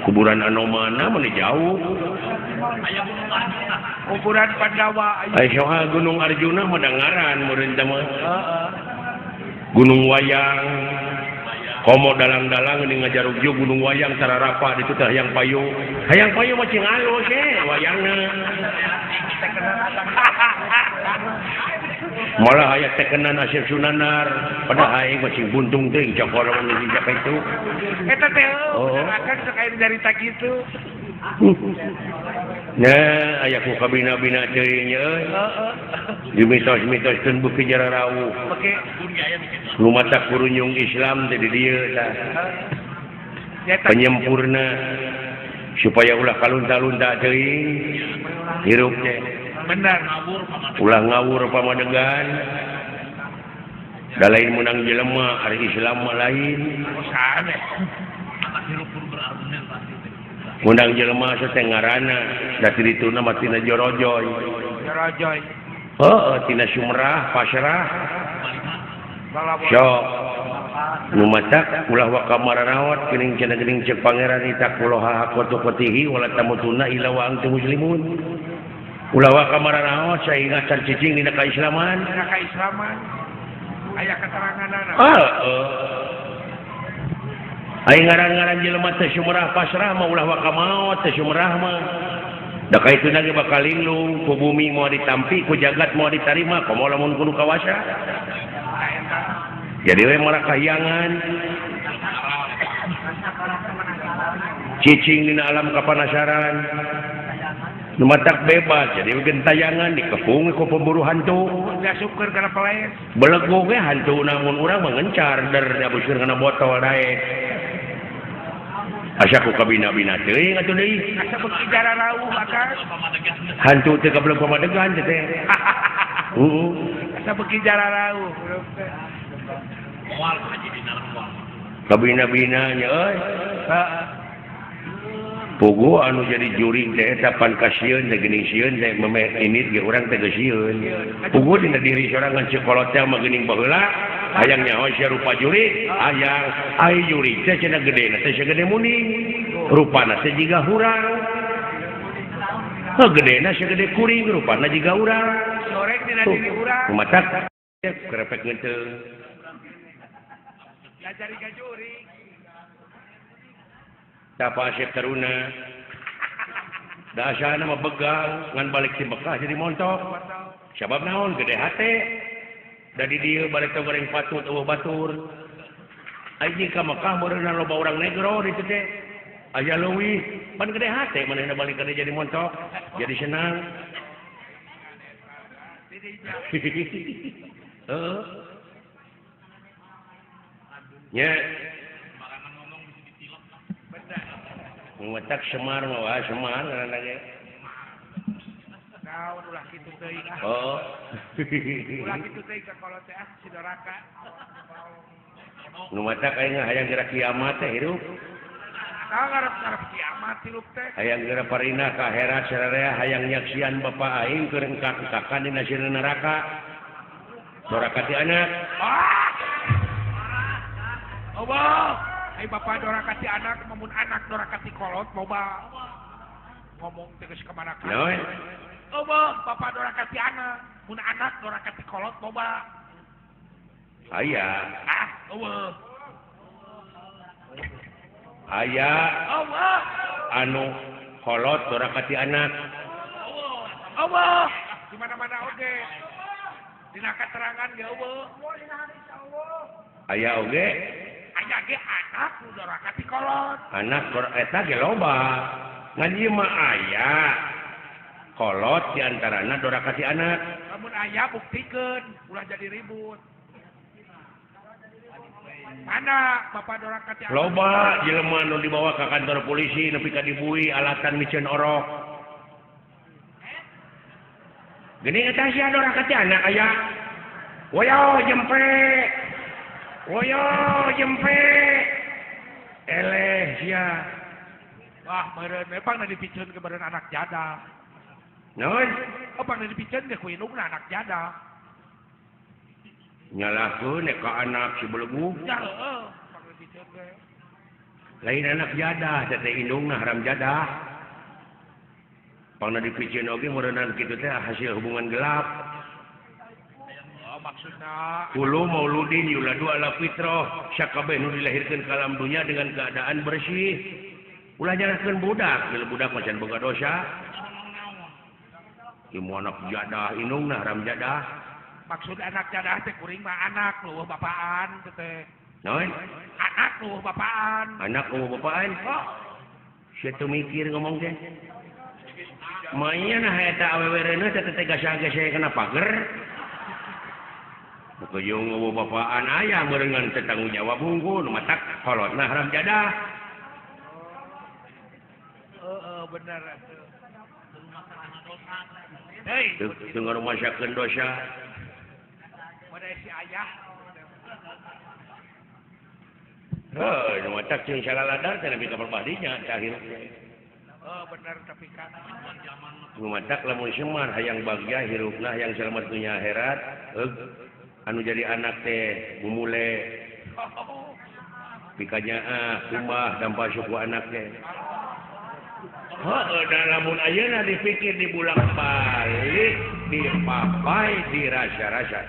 kuburan Anomana mana jauh kuburan Pandawa aya soal Gunung Arjuna mah dangaran meureun teh mah Gunung Wayang komo dalang-dalang ini ngajarugjug Gunung Wayang tararapa ditu teh hayang payu hayang payu mah cing alus wayangna malah aya tekenan Asep Sunanar padahal aing mah cing buntung teuing cokor mun dijak itu eta teh akan sok aya carita kitu nah aya ku kabina-bina teuing nya euy dimitos-mitoskeun beuki jararauh nu matak kurunyung Islam teh di dieu tah penyempurna supaya ulah kalunta-lunta teuing hirup teh benar ulah ngawur pamadegan da lain menang jelema ari Islam mah lain menang jelema teh ngaranna da ti dituna mah tina jorojoy jorojoy heueuh tina Sumerah pasrah sok nu matak ulah waka maranaot geuning cenah geuning ceuk pangeran itaqullaha haqqa tuqatihi wala tamutunna illa wa antum muslimun ulah waka maranaot sainga can cicing dina kaislaman dina kaislaman aya keteranganana heeh aya ngaran-ngaran jelema teh Sumerah pasrah mah ulah waka maot teh Sumerah mah da kaituna ge bakal linglung ku bumi moal ditampi ku jagat moal ditarima komo lamun kudu kawasa jadi we mara kahyangan cicing dina alam kapanasaran nu matak bebas jadi we gentayangan dikepung ku pemburu hantu diasupkeun kana peles belegug we hantu namun urang mah ngencar der diabuskeun kana botol daek asa ku kabina-bina teuing atuh deui asa beuki jararauh akang hantu teh kabeleg pamadegan teh heeh asa beuki jararauh moal haji dina kabina-bina nya euy heeh Pugu anu jadi jurig teh eta pan kasieun teh geuning sieun teh memeh ini ge urang teh geus sieun. Pugu dina diri sorangan ceu kolot teh mah geuning baheula hayang nyaho sia rupa jurig, hayang ai jurig teh cenah gedena teh sagede muning. Rupana teh jiga hurang. Heuh gedena sagede kuring rupana jiga urang. Sorek dina diri urang. Matak kerepek ngeuteung. Lajari ka jurig. Tapa Asep Taruna dasana mah begang ngan balik si Mekah jadi montok sabab naon gede hate da di dieu balik teh goreng patut eueuh batur aing ka Mekah meureunna loba urang negro ditu teh aya leuwih pan gede hate manehna balik ka jadi montok jadi senang heeh nya ngutak Semar mah wah Semar ngaranna ge. Naon ulah kitu teuing ah. Oh. Ulah kitu teuing ka kolot teh ah si doraka. Nu matak aing hayang geura kiamat teh hirup. Tah ngarep-ngarep kiamat hirup teh. Hayang geura parina ka akhirat sararea hayang nyaksian bapa aing keur engkak-engkakan dina sieun neraka. Doraka ti anak. Ah. Allah. Ai bapak doraka ti anak, mamun anak doraka ti kolot loba. Ngomong teh geus ka mana ka. Eueuh, bapak doraka ti anak, mun anak doraka ti kolot loba. Aya. Ah, eueuh. Aya. Eueuh. Anu kolot doraka ti anak. Eueuh. Di mana-mana oge. Dina katerangan ge eueuh. Aya oge. Aya ge anak nu doraka ti kolot. Anak eta ge loba. Ngan ieu mah aya kolot di antarana doraka ti anak. Lamun aya buktikeun, ulah jadi ribut. Mana bapak doraka ti anak? Loba jelema nu dibawa ka kantor polisi nepi ka dibui alatan miceun orok. Geuning eta sia doraka ti anak aya. Woyo jempe. Woyo jempe eleh sia. Wah meureun we pangna dipiceun ke meureun anak jada. Naon? Oh pangna dipiceun ge ku indungna anak jada. Nyalahkeun ka anak si belegu. Ya heueuh pangna dipiceun ge. Lain anak jadah teh indungna haram jadah. Pangna dipiceun oge meureunna kitu teh hasil hubungan gelap. Maksudna Kulu mauludin yuladu ala fitrah sakabeh nu dilahirkeun ka alam dunya dengan keadaan bersih. Ulah nyalahkeun budak, bila budak mah can boga dosa. Ieu anak jadah indungna haram jadah. Maksud anak jadah teh kuring mah anak leuweuh bapaan teh. Naon? Anak leuweuh bapaan. Anak leuweuh bapaan? Oh. Sia teu mikir ngomong teh. Manya nah eta awewe reuneuh teh teh gasa-gasa kana pager. Bukejung eueuh bapaan aya meureungan teu tanggung jawab hungkul nu matak kolotna haram jadah. Heeh bener atuh. Hei, teu ngarumasakeun dosa. Modal si ayah. Heuh, nu matak jeung salaladar teh nepi ka perbadinya teh akhirna. Oh bener tapi kan nu matak lamun Semar hayang bagja hirupna hayang selamat dunya akhirat, anu jadi anak teh bumule pikanyaah kumbah dampa suku anak teh. Heuh da lamun ayeuna dipikir dibulang balik dipapai dirasa-rasa.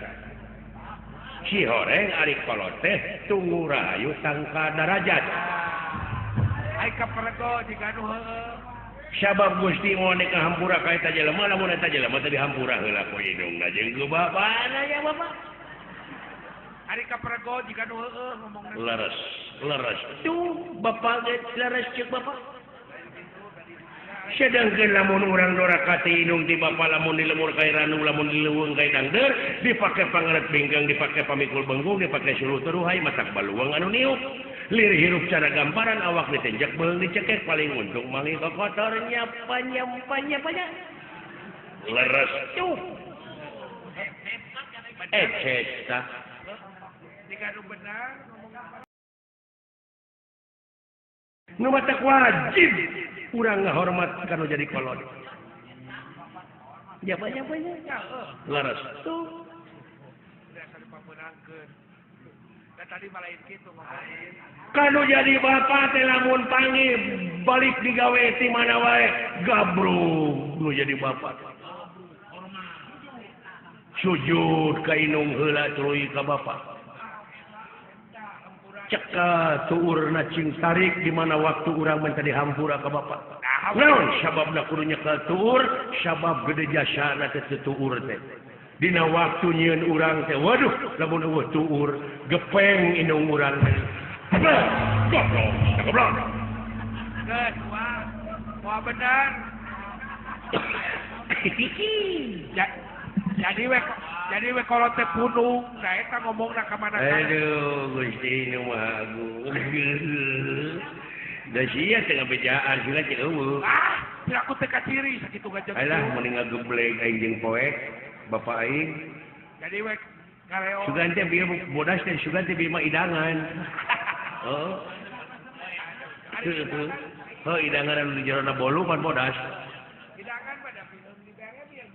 Si horeng ari kolot teh tunggu rahayu tangka darajat. Ai kapergo jiga nu heueuh. Sabab Gusti moal ka hampura ka eta jelema lamun eta jelema teh dihampura heula ku indungna jeung ku bapana ya bapak. Ari kapergo jiga nu heueuh ngomongna. Leres, leres. Tuh bapak ge leres ceuk bapak. Sedangkan lamun urang doraka ti indung ti bapa lamun di lemur ka ranu lamun di leuweung ka dangdeur dipake pangeret bingkang dipake pamikul bengkung dipake suluh teruhai matak baluang anu niup. Lir hirup cara gamparan awak ditenjak beung dicekek paling untung mangi kotor nyapa nyapa nyapa. Leres tuh. Eta. Jika nu benar ngomong. Nu matak wajib urang ngahormat ka nu jadi kolot. Jaba-jabanya laras tuh. Kanu jadi bapak teh lamun panggil balik digawe ti mana wae gabrug nu jadi bapak. Sujud ka inung heula tuluy ka bapak. Ceka tuurna cing tarik di mana waktu urang minta dihampura ka bapak. Naon sababna kudu nyekel tuur, sabab gede jasana teh tuur teh. Dina waktu nyieun urang teh waduh lamun eueuh tuur gepeng indung urang teh. Goblok, goblok. Geus, wah. Wah bener. Jadi we kolot teh punung, da eta ngomongna ka mana. Aduh, Gusti nu Maha Agung. Da sia teh ngabejaan sila teh eueuh. Ah, piraku teh kaciri sakitu gajeng. Alah mending ngageblek aing jeung poek bapak aing. Jadi we ngareo. Sugan teh bieu bodas teh sugan teh bieu mah idangan. Heeh. Heuh idangan anu di jerona bolu pan bodas. Idangan mah da film dibere bieu.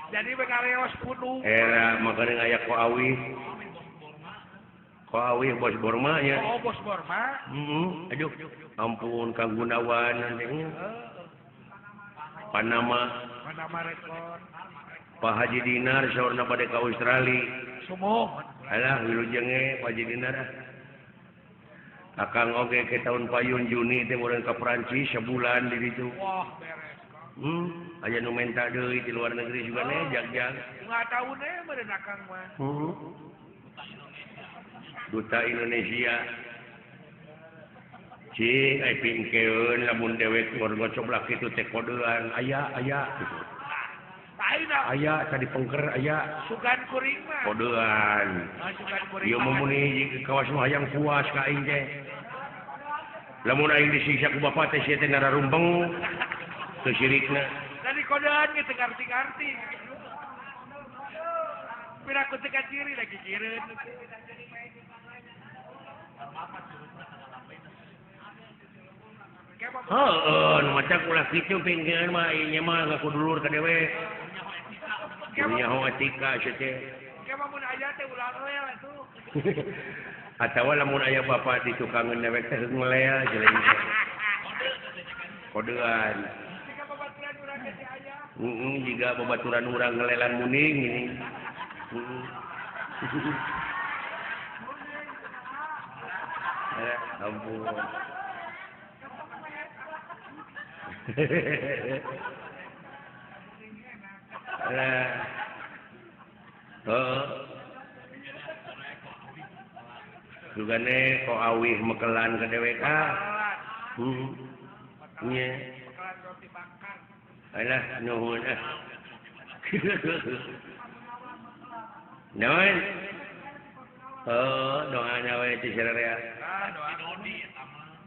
Jadi we ngareos punung. Era makanya aya ko awi. Ko awi bos Borma nya. Oh bos Borma. Heeh. Aduh, ampun Kang Gunawan nanti. Panama. Panama Record. Pak Haji Dinar saurna bade ka Australia. Sumuh. Alah wilujenge Pak Haji Dinar. Akang oge ke tahun payun Juni teh meureun ka Prancis sebulan di ditu. Wah, beres. Aya nu menta deui di luar negeri juga nih jag-jag. Enggak tahu nih meureun akang mah. Duta Indonesia. Cing ai pingkeun lamun dewek ngor-ngocoblak kitu teh kodean aya aya gitu. Aya tadi pengker aya. Sugan kuring mah. Kodean. Sugan kuring. Ieu mah kawas nu hayang puas ka aing teh. Lamun aing disiksa ku bapak teh sia teh ngararumpeng. Teu sirikna. Tadi kodean ge teu ngarti-ngarti. Piraku teu kaciri lagi kireun. Heeh, nu maca ulah kitu pingkeun mah ieu mah ngaku dulur ka dewek. Nyaho etika sia teh. Ke mah mun aya teh ulah ngelel atuh. Atawa lamun aya bapak di tukangeun dewek teh ngelel jeleng. Kodean. Heeh, jiga babaturan urang ngelelan muning ini. Ampun. Alah. Heeh. Sugane ko awih mekelan ka dewek ah. Heeh. Nya. Alah nuhun ah. Naon? Oh, doana we ti sararea.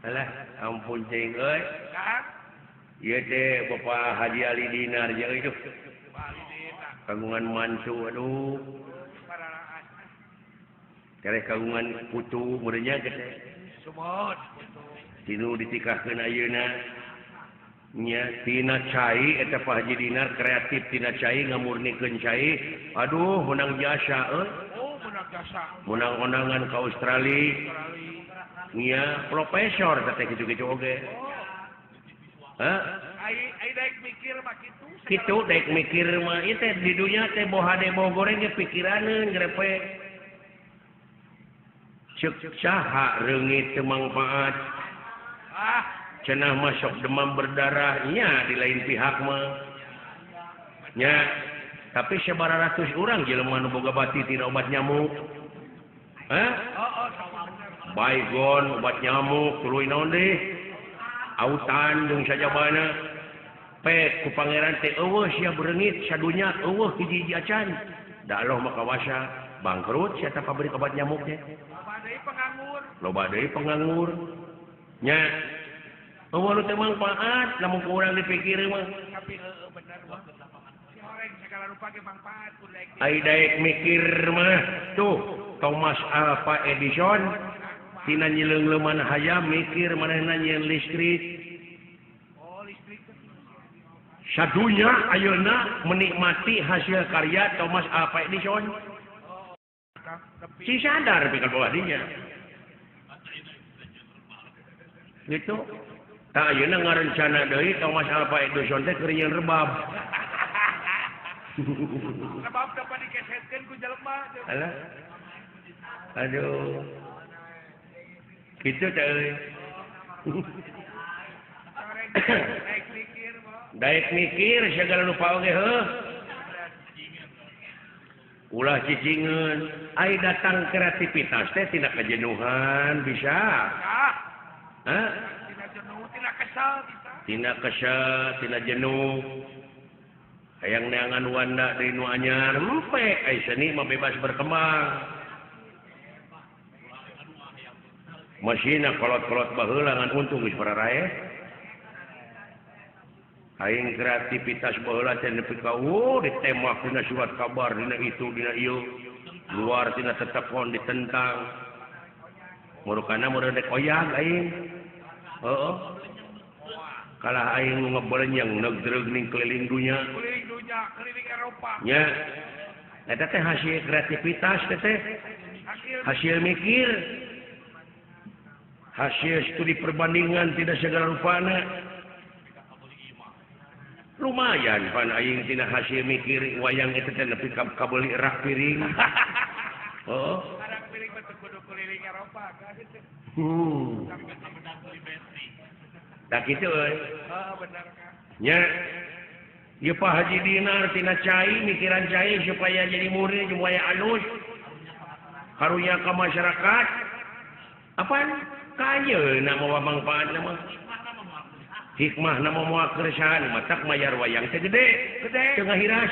Alah, ampun cing euy. Ieu teh Bapak Haji Ali Dinar jeung itu. Kagungan mantu aduh. Tereh kagungan putu meureun nya teh. Sumut putu. Tinu ditikahkeun ayeuna. Nya tina cai eta Pak Haji Dinar kreatif tina cai ngamurnikeun cai. Aduh menang jasa euy. Oh, menang jasa. Menang onangan ka Australia. Nya profesor teh kitu-kitu oge. Hah? Ai daek mikir mah kitu. Kitu daek mikir mah ieu teh di dunya teh boha de boh goreng ge pikiraneun grepe. Ceuk saha reungit teu mangfaat. Ah, cenah mah sok demam berdarah nya di lain pihak mah. Nya, tapi sabaratus urang jelema nu boga bati tina obat nyamuk. Hah? Baygon obat nyamuk tuluy naon deui? Autan jeung sajabana. Pek ku pangeran teh eueuh sia bereungit sadunya eueuh hiji-hiji acan. Da Allah mah kawasa bangkrut sia ta pabrik obat nyamuk teh. Loba deui penganggur. Loba deui penganggur. Nya eueuh nu teu mangfaat lamun ku urang dipikir mah. Tapi heueuh bener mah. Si horeng sagala rupa ge mangfaat kudu daek. Ai daek mikir mah tuh Thomas Alva Edison Tina nyileungleman hayam mikir manehna nyieun listrik. Oh, listrik. Sadunya ayeuna menikmati hasil karya Thomas Alva Edison. Si sadar pikir bawah dinya. Gitu. Tah ayeuna ngarencana deui Thomas Alva Edison teh keur nyieun rebab. Rebab dapat dikesetkeun ku jelema. Alah. Aduh. Gitu teh euy. Daek mikir segala rupa oge heuh. Ulah cicingeun, ai datang kreativitas teh tina kejenuhan bisa. Hah? Tina jenuh, tina kesel bisa. Tina kesel, tina jenuh. Hayang neangan wanda deui nu anyar, empe ai seni mah bebas berkembang. Masina kolot-kolot baheula ngan untung geus pararae. Aing kreativitas baheula teh nepi ka ditembak dina surat kabar dina itu dina ieu luar tina tetekon ditentang murukana meureun dek oyag aing heuh kalah aing nu ngebelenyeng negdreug ning keliling dunya keliling Eropa nya eta teh hasil kreativitas teh hasil mikir hasil studi perbandingan tidak segala rupana. Lumayan pan aing tina hasil mikir wayang itu teh nepi ka kabeuli rak piring. Heeh. Rak piring mah teu kudu keliling Eropa kan. Tah kitu euy. Heeh bener Kang. Nya. Ieu Pak Haji Dinar tina cai mikiran cai supaya jadi murid supaya alus. Karunya ka masyarakat. Apaan? Kayeuna mawa mangfaatna mah. Hikmah nama moal keresahan matak mayar wayang teh gede gede teu ngahiras.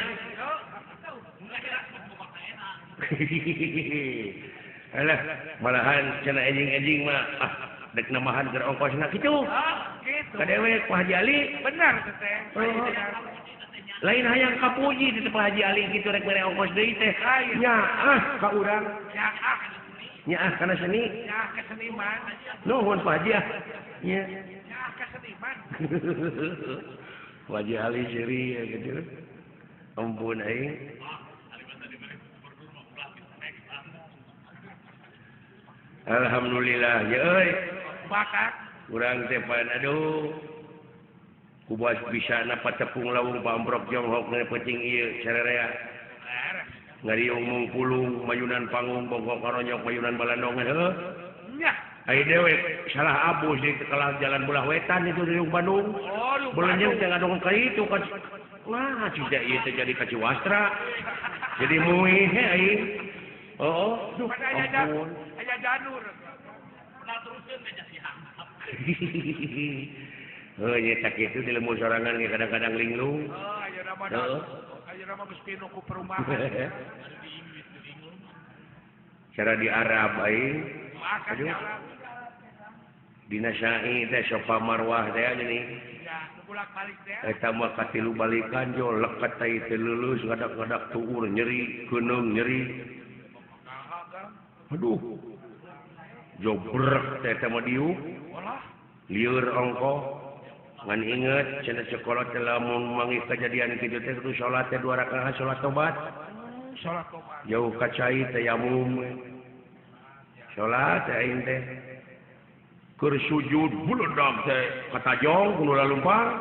Alah malahan cenah enjing-enjing mah ah dek namahan keur ongkosna kitu. Kitu. Ka dewek Pak Haji Ali bener teh. Lain hayang kapuji teh Pak Haji Ali kitu rek mere ongkos deui teh. Nya ah ka urang. Nya ah. Nya ah kana seni. Nya ah ka seniman. Nuhun Pak Haji ah. Nya. Keseniman. Wajah Ali seri ya gitu. Ampun aing. Alhamdulillah ya euy. Bakat urang teh pan aduh. Kubas bisa napa tepung lawung pamprok jonghok na peuting ieu sarerea. Ngariung mungpulung mayunan panggung bongkok karonyok mayunan balandongan heuh. Nya. Ai dewek salah abus di kalah jalan belah wetan itu di Bandung. Oh, belenyeng teh ngadong ka itu ka. Wah, tidak ieu teh jadi ka Ciwastra. Jadi muih he aing. Heeh. Duh, ampun. Aya janur. Nah teruskeun teh jadi hangap. Heuh nya tak kitu di lembur sorangan ge kadang-kadang linglung. Oh, ayeuna mah. Ayeuna mah geus pinuh ku perumahan. Cara di Arab aing. Aduh. Dina sa'i teh Sofa Marwah teh geuning. Eta mah katilu balikan jo leket teh teu leuleus ngadak-ngadak tuur nyeri, keuneung nyeri. Aduh. Jobrek teh eta mah diuk. Lieur ongkoh. Ngan inget cenah sekolah teh lamun manggih kajadian kitu teh kudu salat teh 2 rakaat salat tobat. Salat tobat. Jauh ka cai tayamum. Salat teh aing teh. Keur sujud buledag teh katajong kudu lalumpang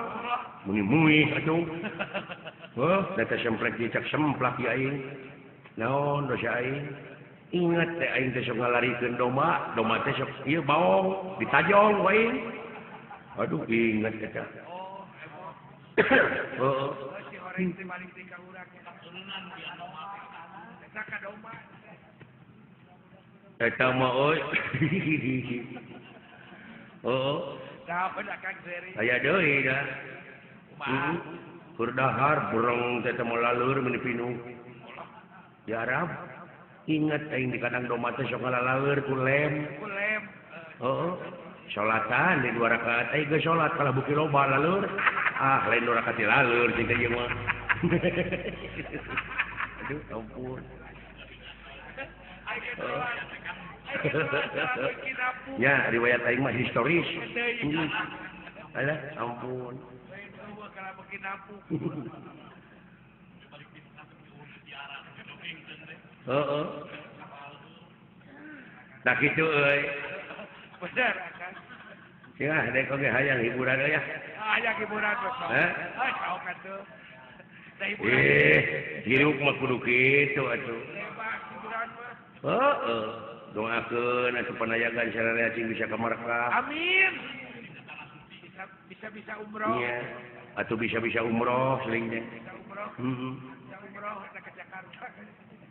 muni muih atuh. Heuh, da teh semplek dicak semplak ieu aing. Naon dosa aing? Ingat teh aing teh sok ngalarikeun domba, domba teh sok ieu baong ditajong ku aing. Aduh ingat eta. Heeh. Eta mah euy. Oh, aya deui dah. Keur dahar burung teh teh laleur meuni pinuh. Di Arab ingat aing di kandang domba teh sok ngalaleur ku lem. Ku lem. Heeh. Salatan di 2 rakaat aing geus salat kalah beuki loba laleur. Ah, lain 2 rakaat laleur cing teh ieu mah. Aduh, ampun. Ya riwayat aing mah historis. Alah ampun. Heeh. Tah kitu euy. Bener kan. Ya, dek oge hayang hiburan euy ya. Hayang hiburan sok. Hah? Sok atuh. Da hiburan. Hirup mah kudu kitu atuh. Hiburan mah. Heeh. Doakeun atuh panayagan sararea cing bisa ka Makkah. Amin. Bisa-bisa umroh. Iya. Atau bisa-bisa umroh seling teh. Bisa umroh. Heeh. Bisa umroh eta ke Jakarta.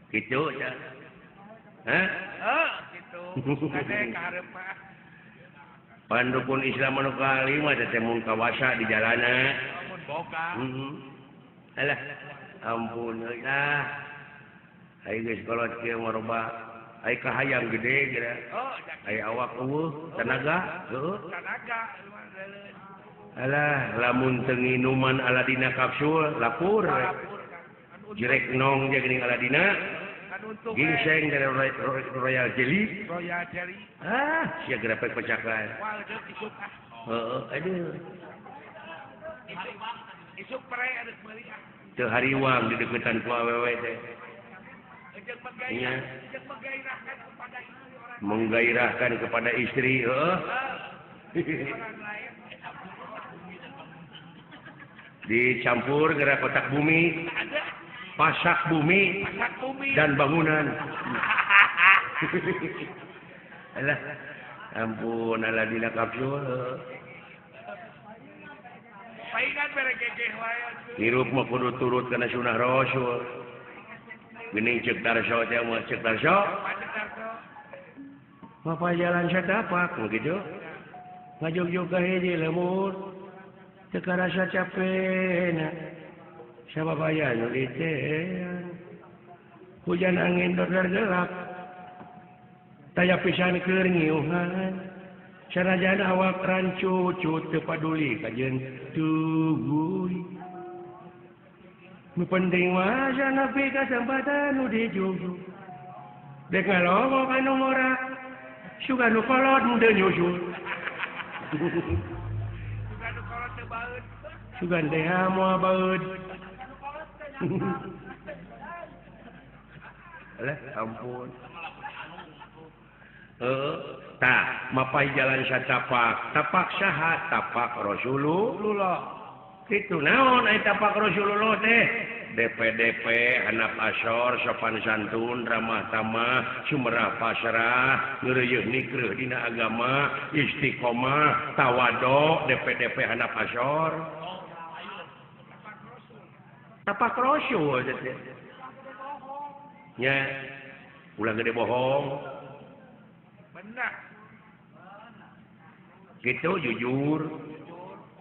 Kitu nya. Hah? Heeh, kitu. Kade ka hareup mah. Pandukun Islam anu kalima teh mun kawasa di jalana. Mun boga. Heeh. Alah, ampun euy ah. Ai geus kolot kieu maroba. Ai kahayang gede geura. Oh, ai awak eueuh tenaga, heueuh. Tenaga. Alah, lamun teu nginuman Aladina kapsul lapur. Jerek nong je geuning Aladina. Gingseng dari Royal Jelly. Royal Jelly. Ah, sia gerepek pecakan. Wah, deuk isuk ah. Heeh, aduh. Isuk pere adeuk meuli ah. Teu hariwang di deukeutan ku awewe teh. Iya. Menggairahkan kepada istri orang. Menggairahkan kepada istri, heeh. Orang lain. Dicampur gerak kotak bumi. Pasak bumi, dan bangunan. Alah, ampun Aladina kapsul. Hirup mah kudu turut kana sunah Rasul. Geuning ceuk Darso teh mah ceuk Darso. Mapa jalan satapak kitu. Ngajogjog ka hiji lembur. Teu karasa capena. Sabab aya nu ditean. Hujan angin dordar gelap. Taya pisan keur ngiuhan. Sanajan awak rancucut teu paduli kajeun tuguy. Nu penting mah sanapi kasempatan nu dijujug. Dek ngalongok anu ngora. Sugan nu kolot teu nyusul. Sugan nu kolot teu baeud. Sugan teh moal baeud. Alah ampun. Tah mapai jalan satapak, tapak saha, tapak Rasulullah. Kitu naon ai tapak Rasulullah teh? DPDP handap asor sopan santun ramah tamah sumerah pasrah ngeureuyeuh nikreuh dina agama istiqomah tawado DPDP handap asor. Tapak Rasul teh. Nya ulah gede bohong. Benar. Gitu jujur.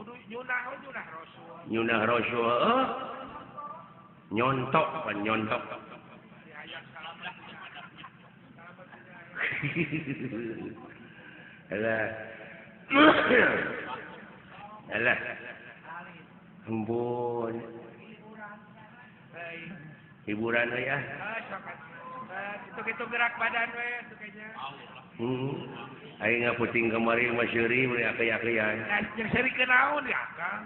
Kudu nyunah Rasul. Nyunah Rasul. Nyontok pan nyontok. Alah. Alah. Ampun. Hiburan we ah. Itu gerak badan we atuh. Aing ngaputing kamari mah seuri meuli aki-akian. Jeung seurikeun naon ya, Kang?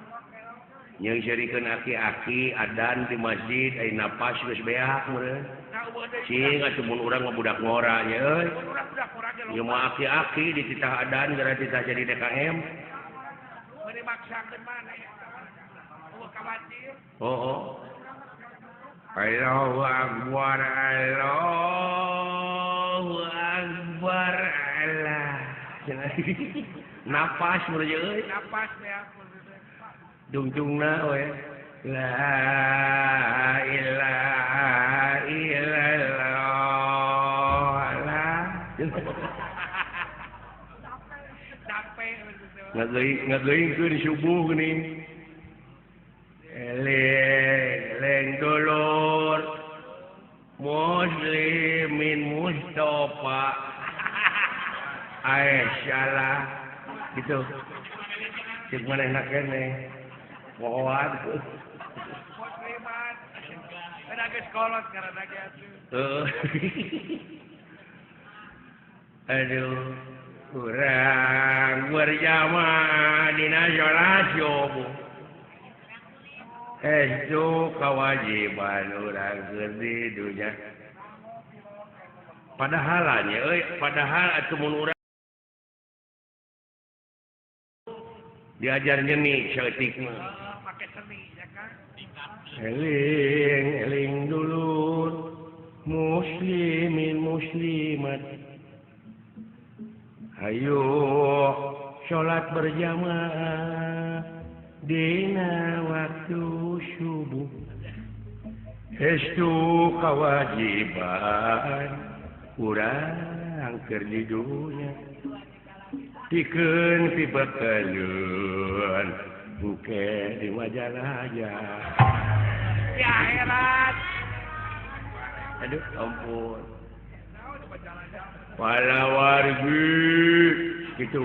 Jeung seurikeun aki-aki adan di masjid ai napas geus beak meureun. Cing atuh mun urang mah budak ngora nya euy. Ieu mah aki-aki dititah adan gara titah jadi DKM. Meuni maksakeun maneh. Eueuh kawatir. Oh. Allahu Akbar, Allahu Akbar, Allah. Napas meureun euy. Napas ya. Dungtungna we. La ilaha illallah. Ngageuingkeun subuh geuning. Eling dulur muslimin Mustafa Aisyah gitu cek manehna keneh pohoan muslimat kada geus kolot karena ge atuh heuh. Aduh kurang berjamaah dina salat subuh. Itu kewajiban urang keur di dunya. Padahal nya euy, padahal atuh mun urang diajar nyeni saeutik mah. Make seni ya kan. Eling eling dulur muslimin muslimat. Ayo salat berjamaah dina waktu subuh. Estu kewajiban urang keur di dunya. Pikeun pibekeleun buke di majalaya. Di akhirat. Aduh ampun. Para wargi gitu.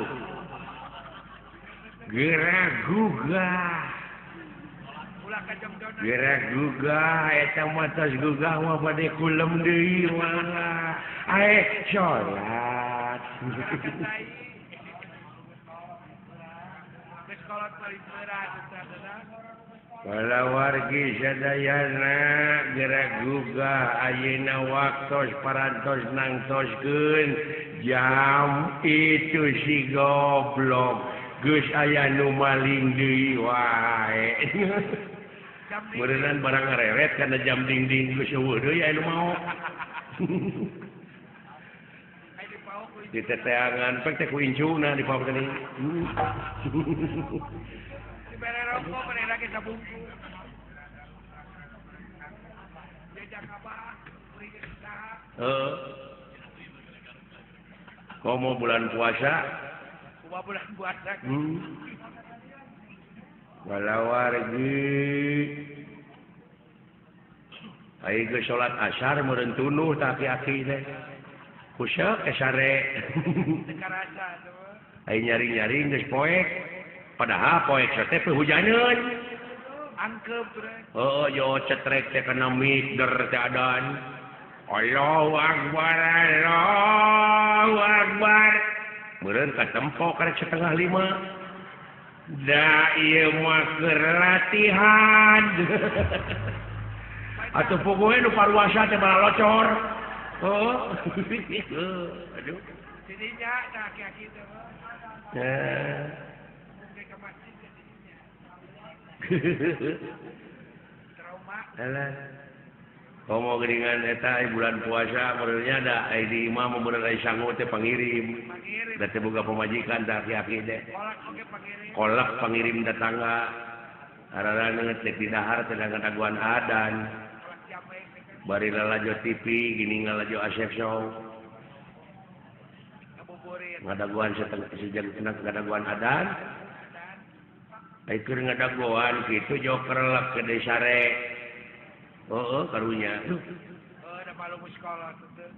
Gerak gugah. Gerak gugah eta mah tos gugah mah bade kulem deui mah. Ae salat. Para wargi sadayana gerak gugah ayeuna waktos parantos nangtoskeun jam itu si goblok geus aya nu maling deui wae. Meureunnan barang ngareret kana jam dingding geus eueuh deui aya nu mau. Diteteangan pek teh ku incuna di paok teh. Dibere rokok bere lagi sabungku. Jejak abah kuring saha. Heeh. Komo bulan puasa? Kumaha bulan puasa? Walawargi. Ai geus salat asar meureun tunuh tah aki-aki teh. Kusek sare. Teu karasa tuh. Ai nyaring-nyaring geus poek. Padahal poek teh hujaneun. Angkep bre. Heuh yo cetrek teh kana mik der teh adan. Allahu akbar Allahu akbar. Meureun katempo karek 4:30. Da ieu mah keur latihan. Atuh puguh nu paruasa teh malah locor. Oh. Aduh. Jadinya tah aki-aki teh. Nah. Trauma. Alah. Komo geuningan eta bulan puasa meureunnya da ai di imah meureun ai sangu teh pangirim. Da teh boga pamajikan tah aki-aki teh. Kolak oge pangirim. Kolak pangirim datangga. Araraneut teh di dahar teh ngadaguan adan. Bari lalajo TV gini ngalajo Asep Show. Ngadaguan setengah sejam ngadaguan adan. Ai keur ngadaguan kitu joker lak ke sare. Oh, karunya. Oh, da malu sekolah teh.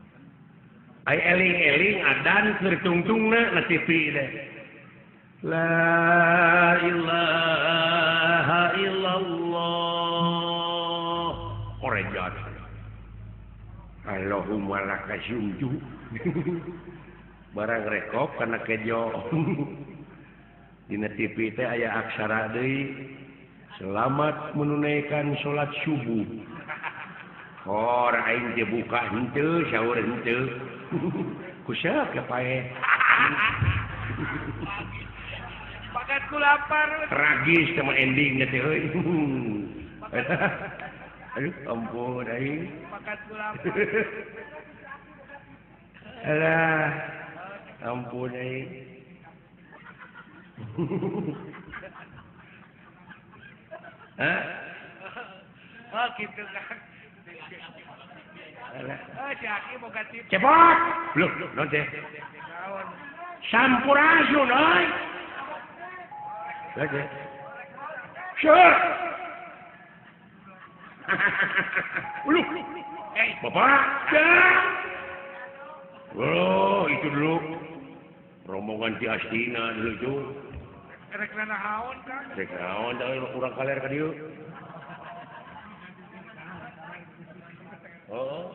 Ai eling-eling adan keur tungtungna na TV teh. La ilaha illallah. Orejat. Allahumma laka syumju. Barang rekop kana kejo. Dina TV teh aya aksara deui. Selamat menunaikan salat subuh. Hor aing teh buka henteu, sahur henteu. Kuseuk ke pae. Pakat ku lapar. Tragis sama ending teh euy. Aduh, ampun aing. Pakat ku lapar. Alah. Ampun aing. Hah? Oh gitu kan. Oh, si Aki boga TV. Cepot. Loh, naon teh? Sampurasun euy. Oke. Sure. Uluh. Eh, Bapak. Oh, itu dulu. Rombongan ti Astina dulu itu. Rek naon Kang? Rek naon da urang kaler ka dieu. Oh.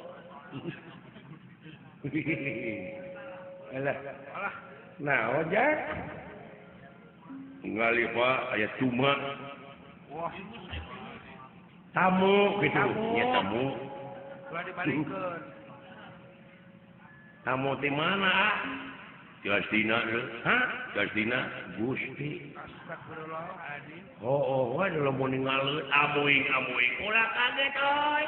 Alah. Nah, ojek. Ngali Pak aya cuma. Wah. Tamu gitu. Ya tamu. Ulah dibalikeun. Tamu di mana? Justina, hah? Justina Gusti. Astagfirullahaladzim. Oh, oh, waduh lamun ningaleun amuing amuing. Ulah kaget euy.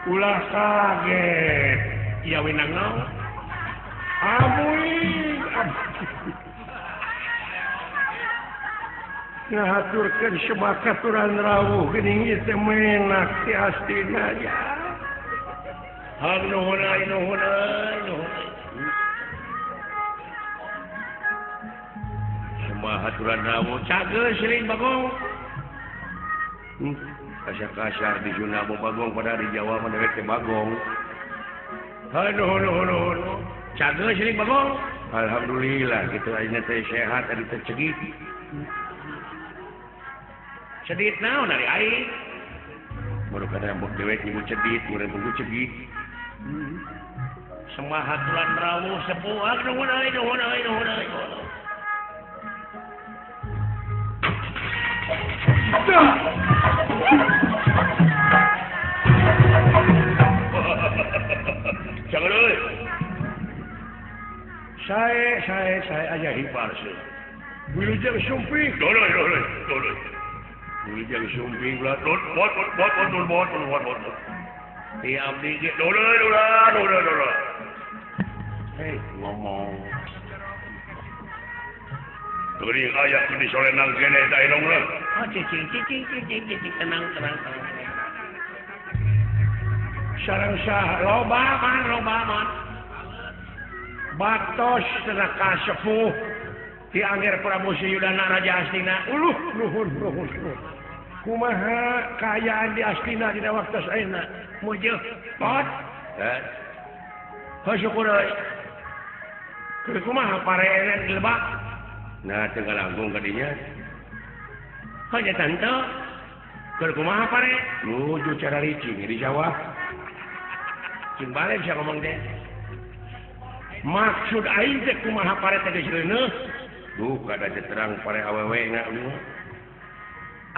Ulah kaget. Iya winang naon? Amuing. Ngahaturkeun sebakaturan rawuh geuning ieu teh menak ti astina ya. Hang nuhun euy nuhun euy nuhun. Semahaturan rawuh cageus siling Bagong. Kasar-kasar di Sunda Bagong pada di Jawa mah dewek teh Bagong. Aduh nuhun nuhun. Cageus siling Bagong. Alhamdulillah kitu ayeuna teh sehat ari teh cegit. Cedit naon ari aing? Baru kada rambut dewek nyebut cedit, meureun buku cegit. Semahaturan rawuh sepuh nuhun euy nuhun euy nuhun euy. Jangan euy. Saya aja hibar sih. Wilujeng sumping. Doloy doloy doloy. Wilujeng sumping lah. Dol bot bot bot bot bot bot bot. Ti abdi ge doloy doloy doloy doloy. Hei, ngomong. Geuning aya ku disolenang keneh da inong lah. Oh, cicing cicing cicing cicing tenang tenang tenang. Sareng sah loba man loba man. Batos cenah kasepuh ti Angger Prabu Suyudana Raja Astina. Uluh nuhun nuhun nuhun. Kumaha kaayaan di Astina dina waktos ayeuna? Mujeuh pot. Heh. Syukur euy. Keur kumaha pareena di lebak? Nah, teu ngalangkung ka dinya. Hanya tante. Keur kumaha pare? Nuju cara ricing di sawah. Cing balik sia ngomong teh. Maksud aing teh kumaha pare teh geus reuneuh? Duh, kada teh terang pare awewe na abdi mah.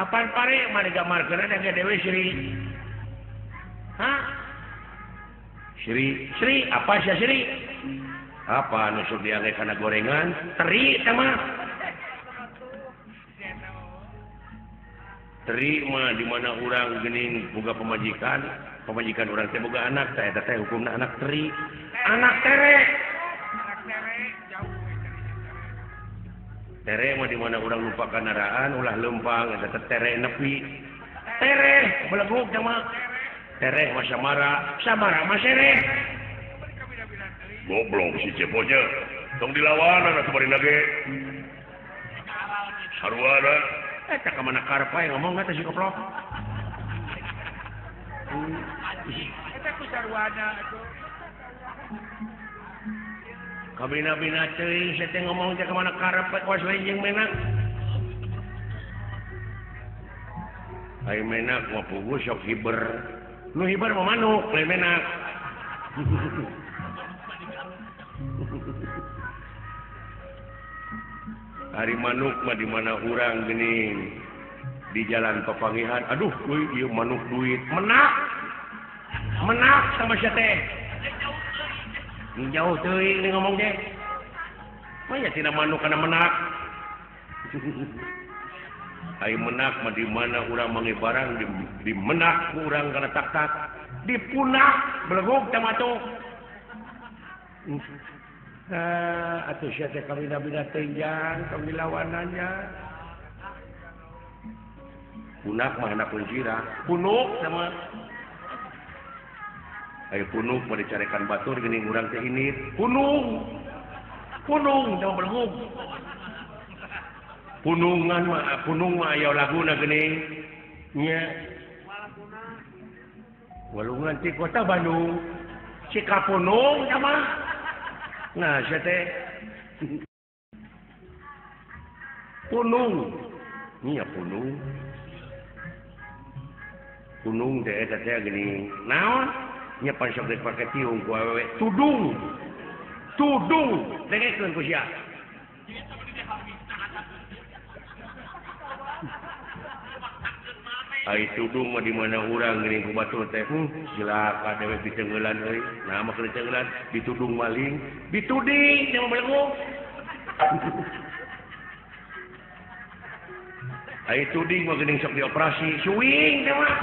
Apaan pare mah digambarkeun da dewe Sri. Hah? Sri, Sri, apa sia Sri? Apa nu sok diangge kana gorengan? Teri teh mah. Teri mah di mana urang geuning boga pamajikan, pamajikan urang teh boga anak, teh eta teh hukumna anak teri. Anak tere. Anak tere jauh Tere mah di mana urang lupa kanaraan, ulah lempang eta teh tere nepi. Tere beleguk teh mah. Tere mah samara, samara mah sereh. Goblok si Cepotnya. Tong dilawan atuh bari nage. Sarwana. Eta ka mana karep wae ngomong teh si goblok. Eta ku sarwana atuh. Kabina-bina teuing sia teh ngomong teh ka mana karep was lain jeung menak. Ai menak mah puguh sok hiber. Nu hiber mah manuk lain menak. Hari manuk mah di mana urang geuning di jalan papangihan, aduh euy ieu manuk duit menak menak sama sia teh jauh teuing nih ngomong teh mah nya tina manuk kana menak. Ai menak mah di mana urang manggih barang di menak ku urang kana tak-tak dipunak belegug teh mah tuh. Nah, atuh sia teh kabina-bina teuing tong dilawanannya. Punak mah anak kuncira, punuk sama. Ayo punung pada carekan batur geuning urang teh ini punung. Punung teh belenggung. Punungan mah punung mah aya laguna geuning nya. Walungan ti kota Bandung. Cikapunung teh mah. Nah, sia teh punung. Nya punung. Punung teh eta teh geuning naon? Nya pan sok dipake tiung ku awewe tudung. Tudung dengekeun ku sia. Ai tudung mah di mana urang geuning ku batur teh cilaka dewe diteungeulan euy. Nah mah keur diteungeulan ditudung maling, dituding teh mah belenggung. Ai tuding mah geuning sok dioperasi, suing teh mah.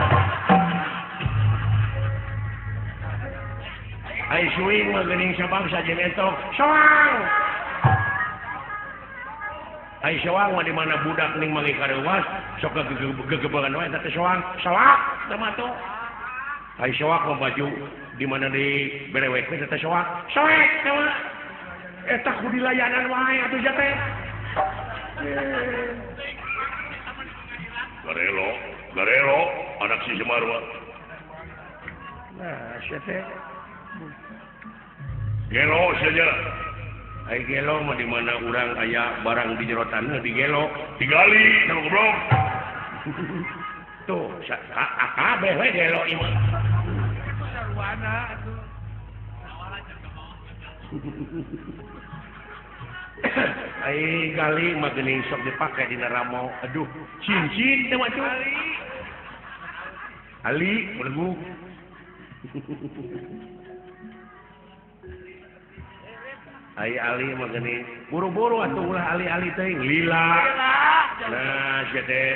Ai suing mah geuning sabangsa jeung entok, soang. Ai soang mah di mana budak ning manggih kareuwas sok gegebegan wae eta teh soang, soak teh mah tuh. Ai soak mah baju di mana di berewek teh teh soak, soek teh mah. Eta kudu dilayanan wae atuh sia teh. Garelo, garelo anak si Semar mah. Nah, sia teh. Gelo saja. Ai gelo mah di mana urang aya barang di jero taneuh digelo, digali sama goblok. Tuh, kabeh we gelo ieu mah. Sarwana atuh. Ai gali mah geuning sok dipake dina ramo. Aduh, cincin teh mah tuh. Ali, belenggu. Ai ali mah geuning buru-buru atuh ulah ali-ali teuing lila. Nah, sia teh.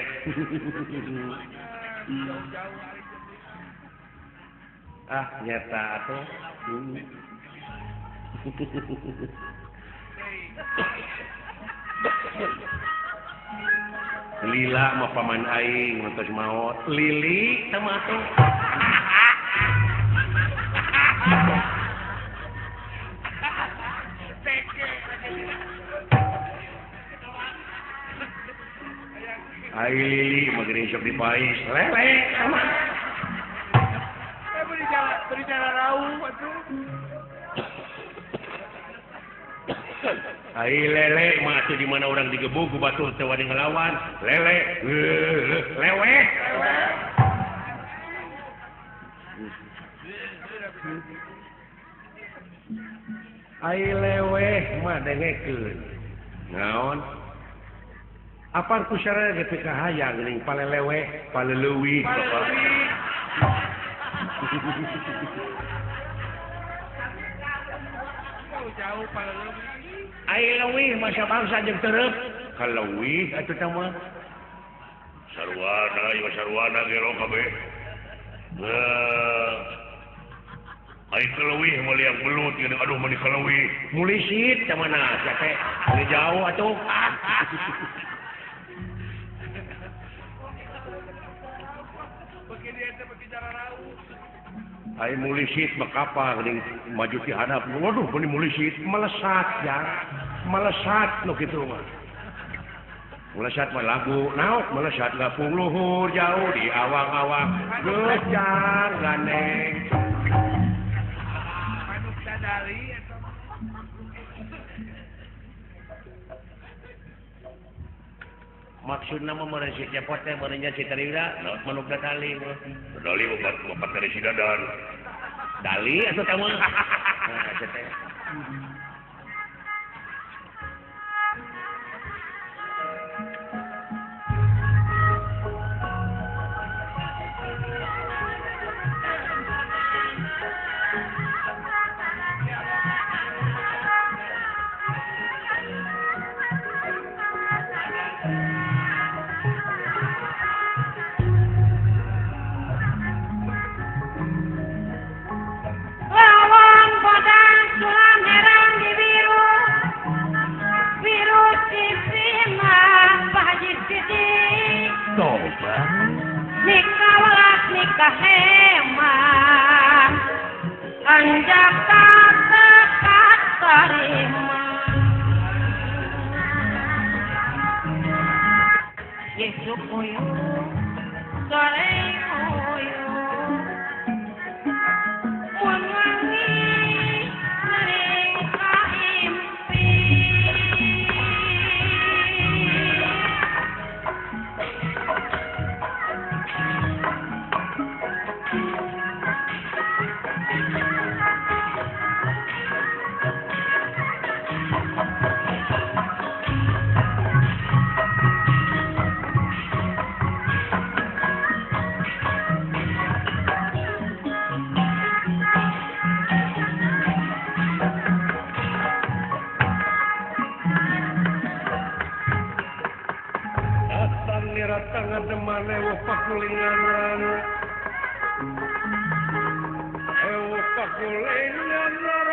Ah, nyata atuh. Lila mah paman aing mun tos maot. Lili teh mah atuh. Ai lili mah geuning sok dipais lele mah. Eh beri jalan rauh atuh. Ai lele mah atuh di mana urang digebug ku batur teh wani ngelawan. Lele leweh. Ai leweh mah dengekeun. Naon? Apaan ku syara ge teu kahayang geuning paleleweh, paleleuwih. Jauh paleleuwih. Ai leuwih mah sabangsa jeung tereup. Kaleuwih atuh teh mah. Sarwana ieu sarwana gelo kabeh. Nah. Ai kaleuwih mah liang belut geuning aduh mah kaleuwih. Mulisit teh mana sia teh. Jauh atuh. Ai mulisit mah kapal geuning maju ti handap. Waduh meni mulisit melesat ya. Melesat nu kitu mah. Melesat mah lagu naon melesat gapung luhur jauh di awang-awang gejar gandeng. Manuk dadali eta mah. Maksudna mah meureun si Cepot teh meureun nya si Tarira manuk dadali. Dali bapak dari si Dadan. Dali atuh teh mah. Nah, teh. Lawang podang sulam herang di biru biru sisina Pak Haji Sidik Toba nikah welas nikah heman Anjak tak tarima Yesus uyuh sore uyuh mun wangi nering kaimpi. Pakulingan ewo pakulingan.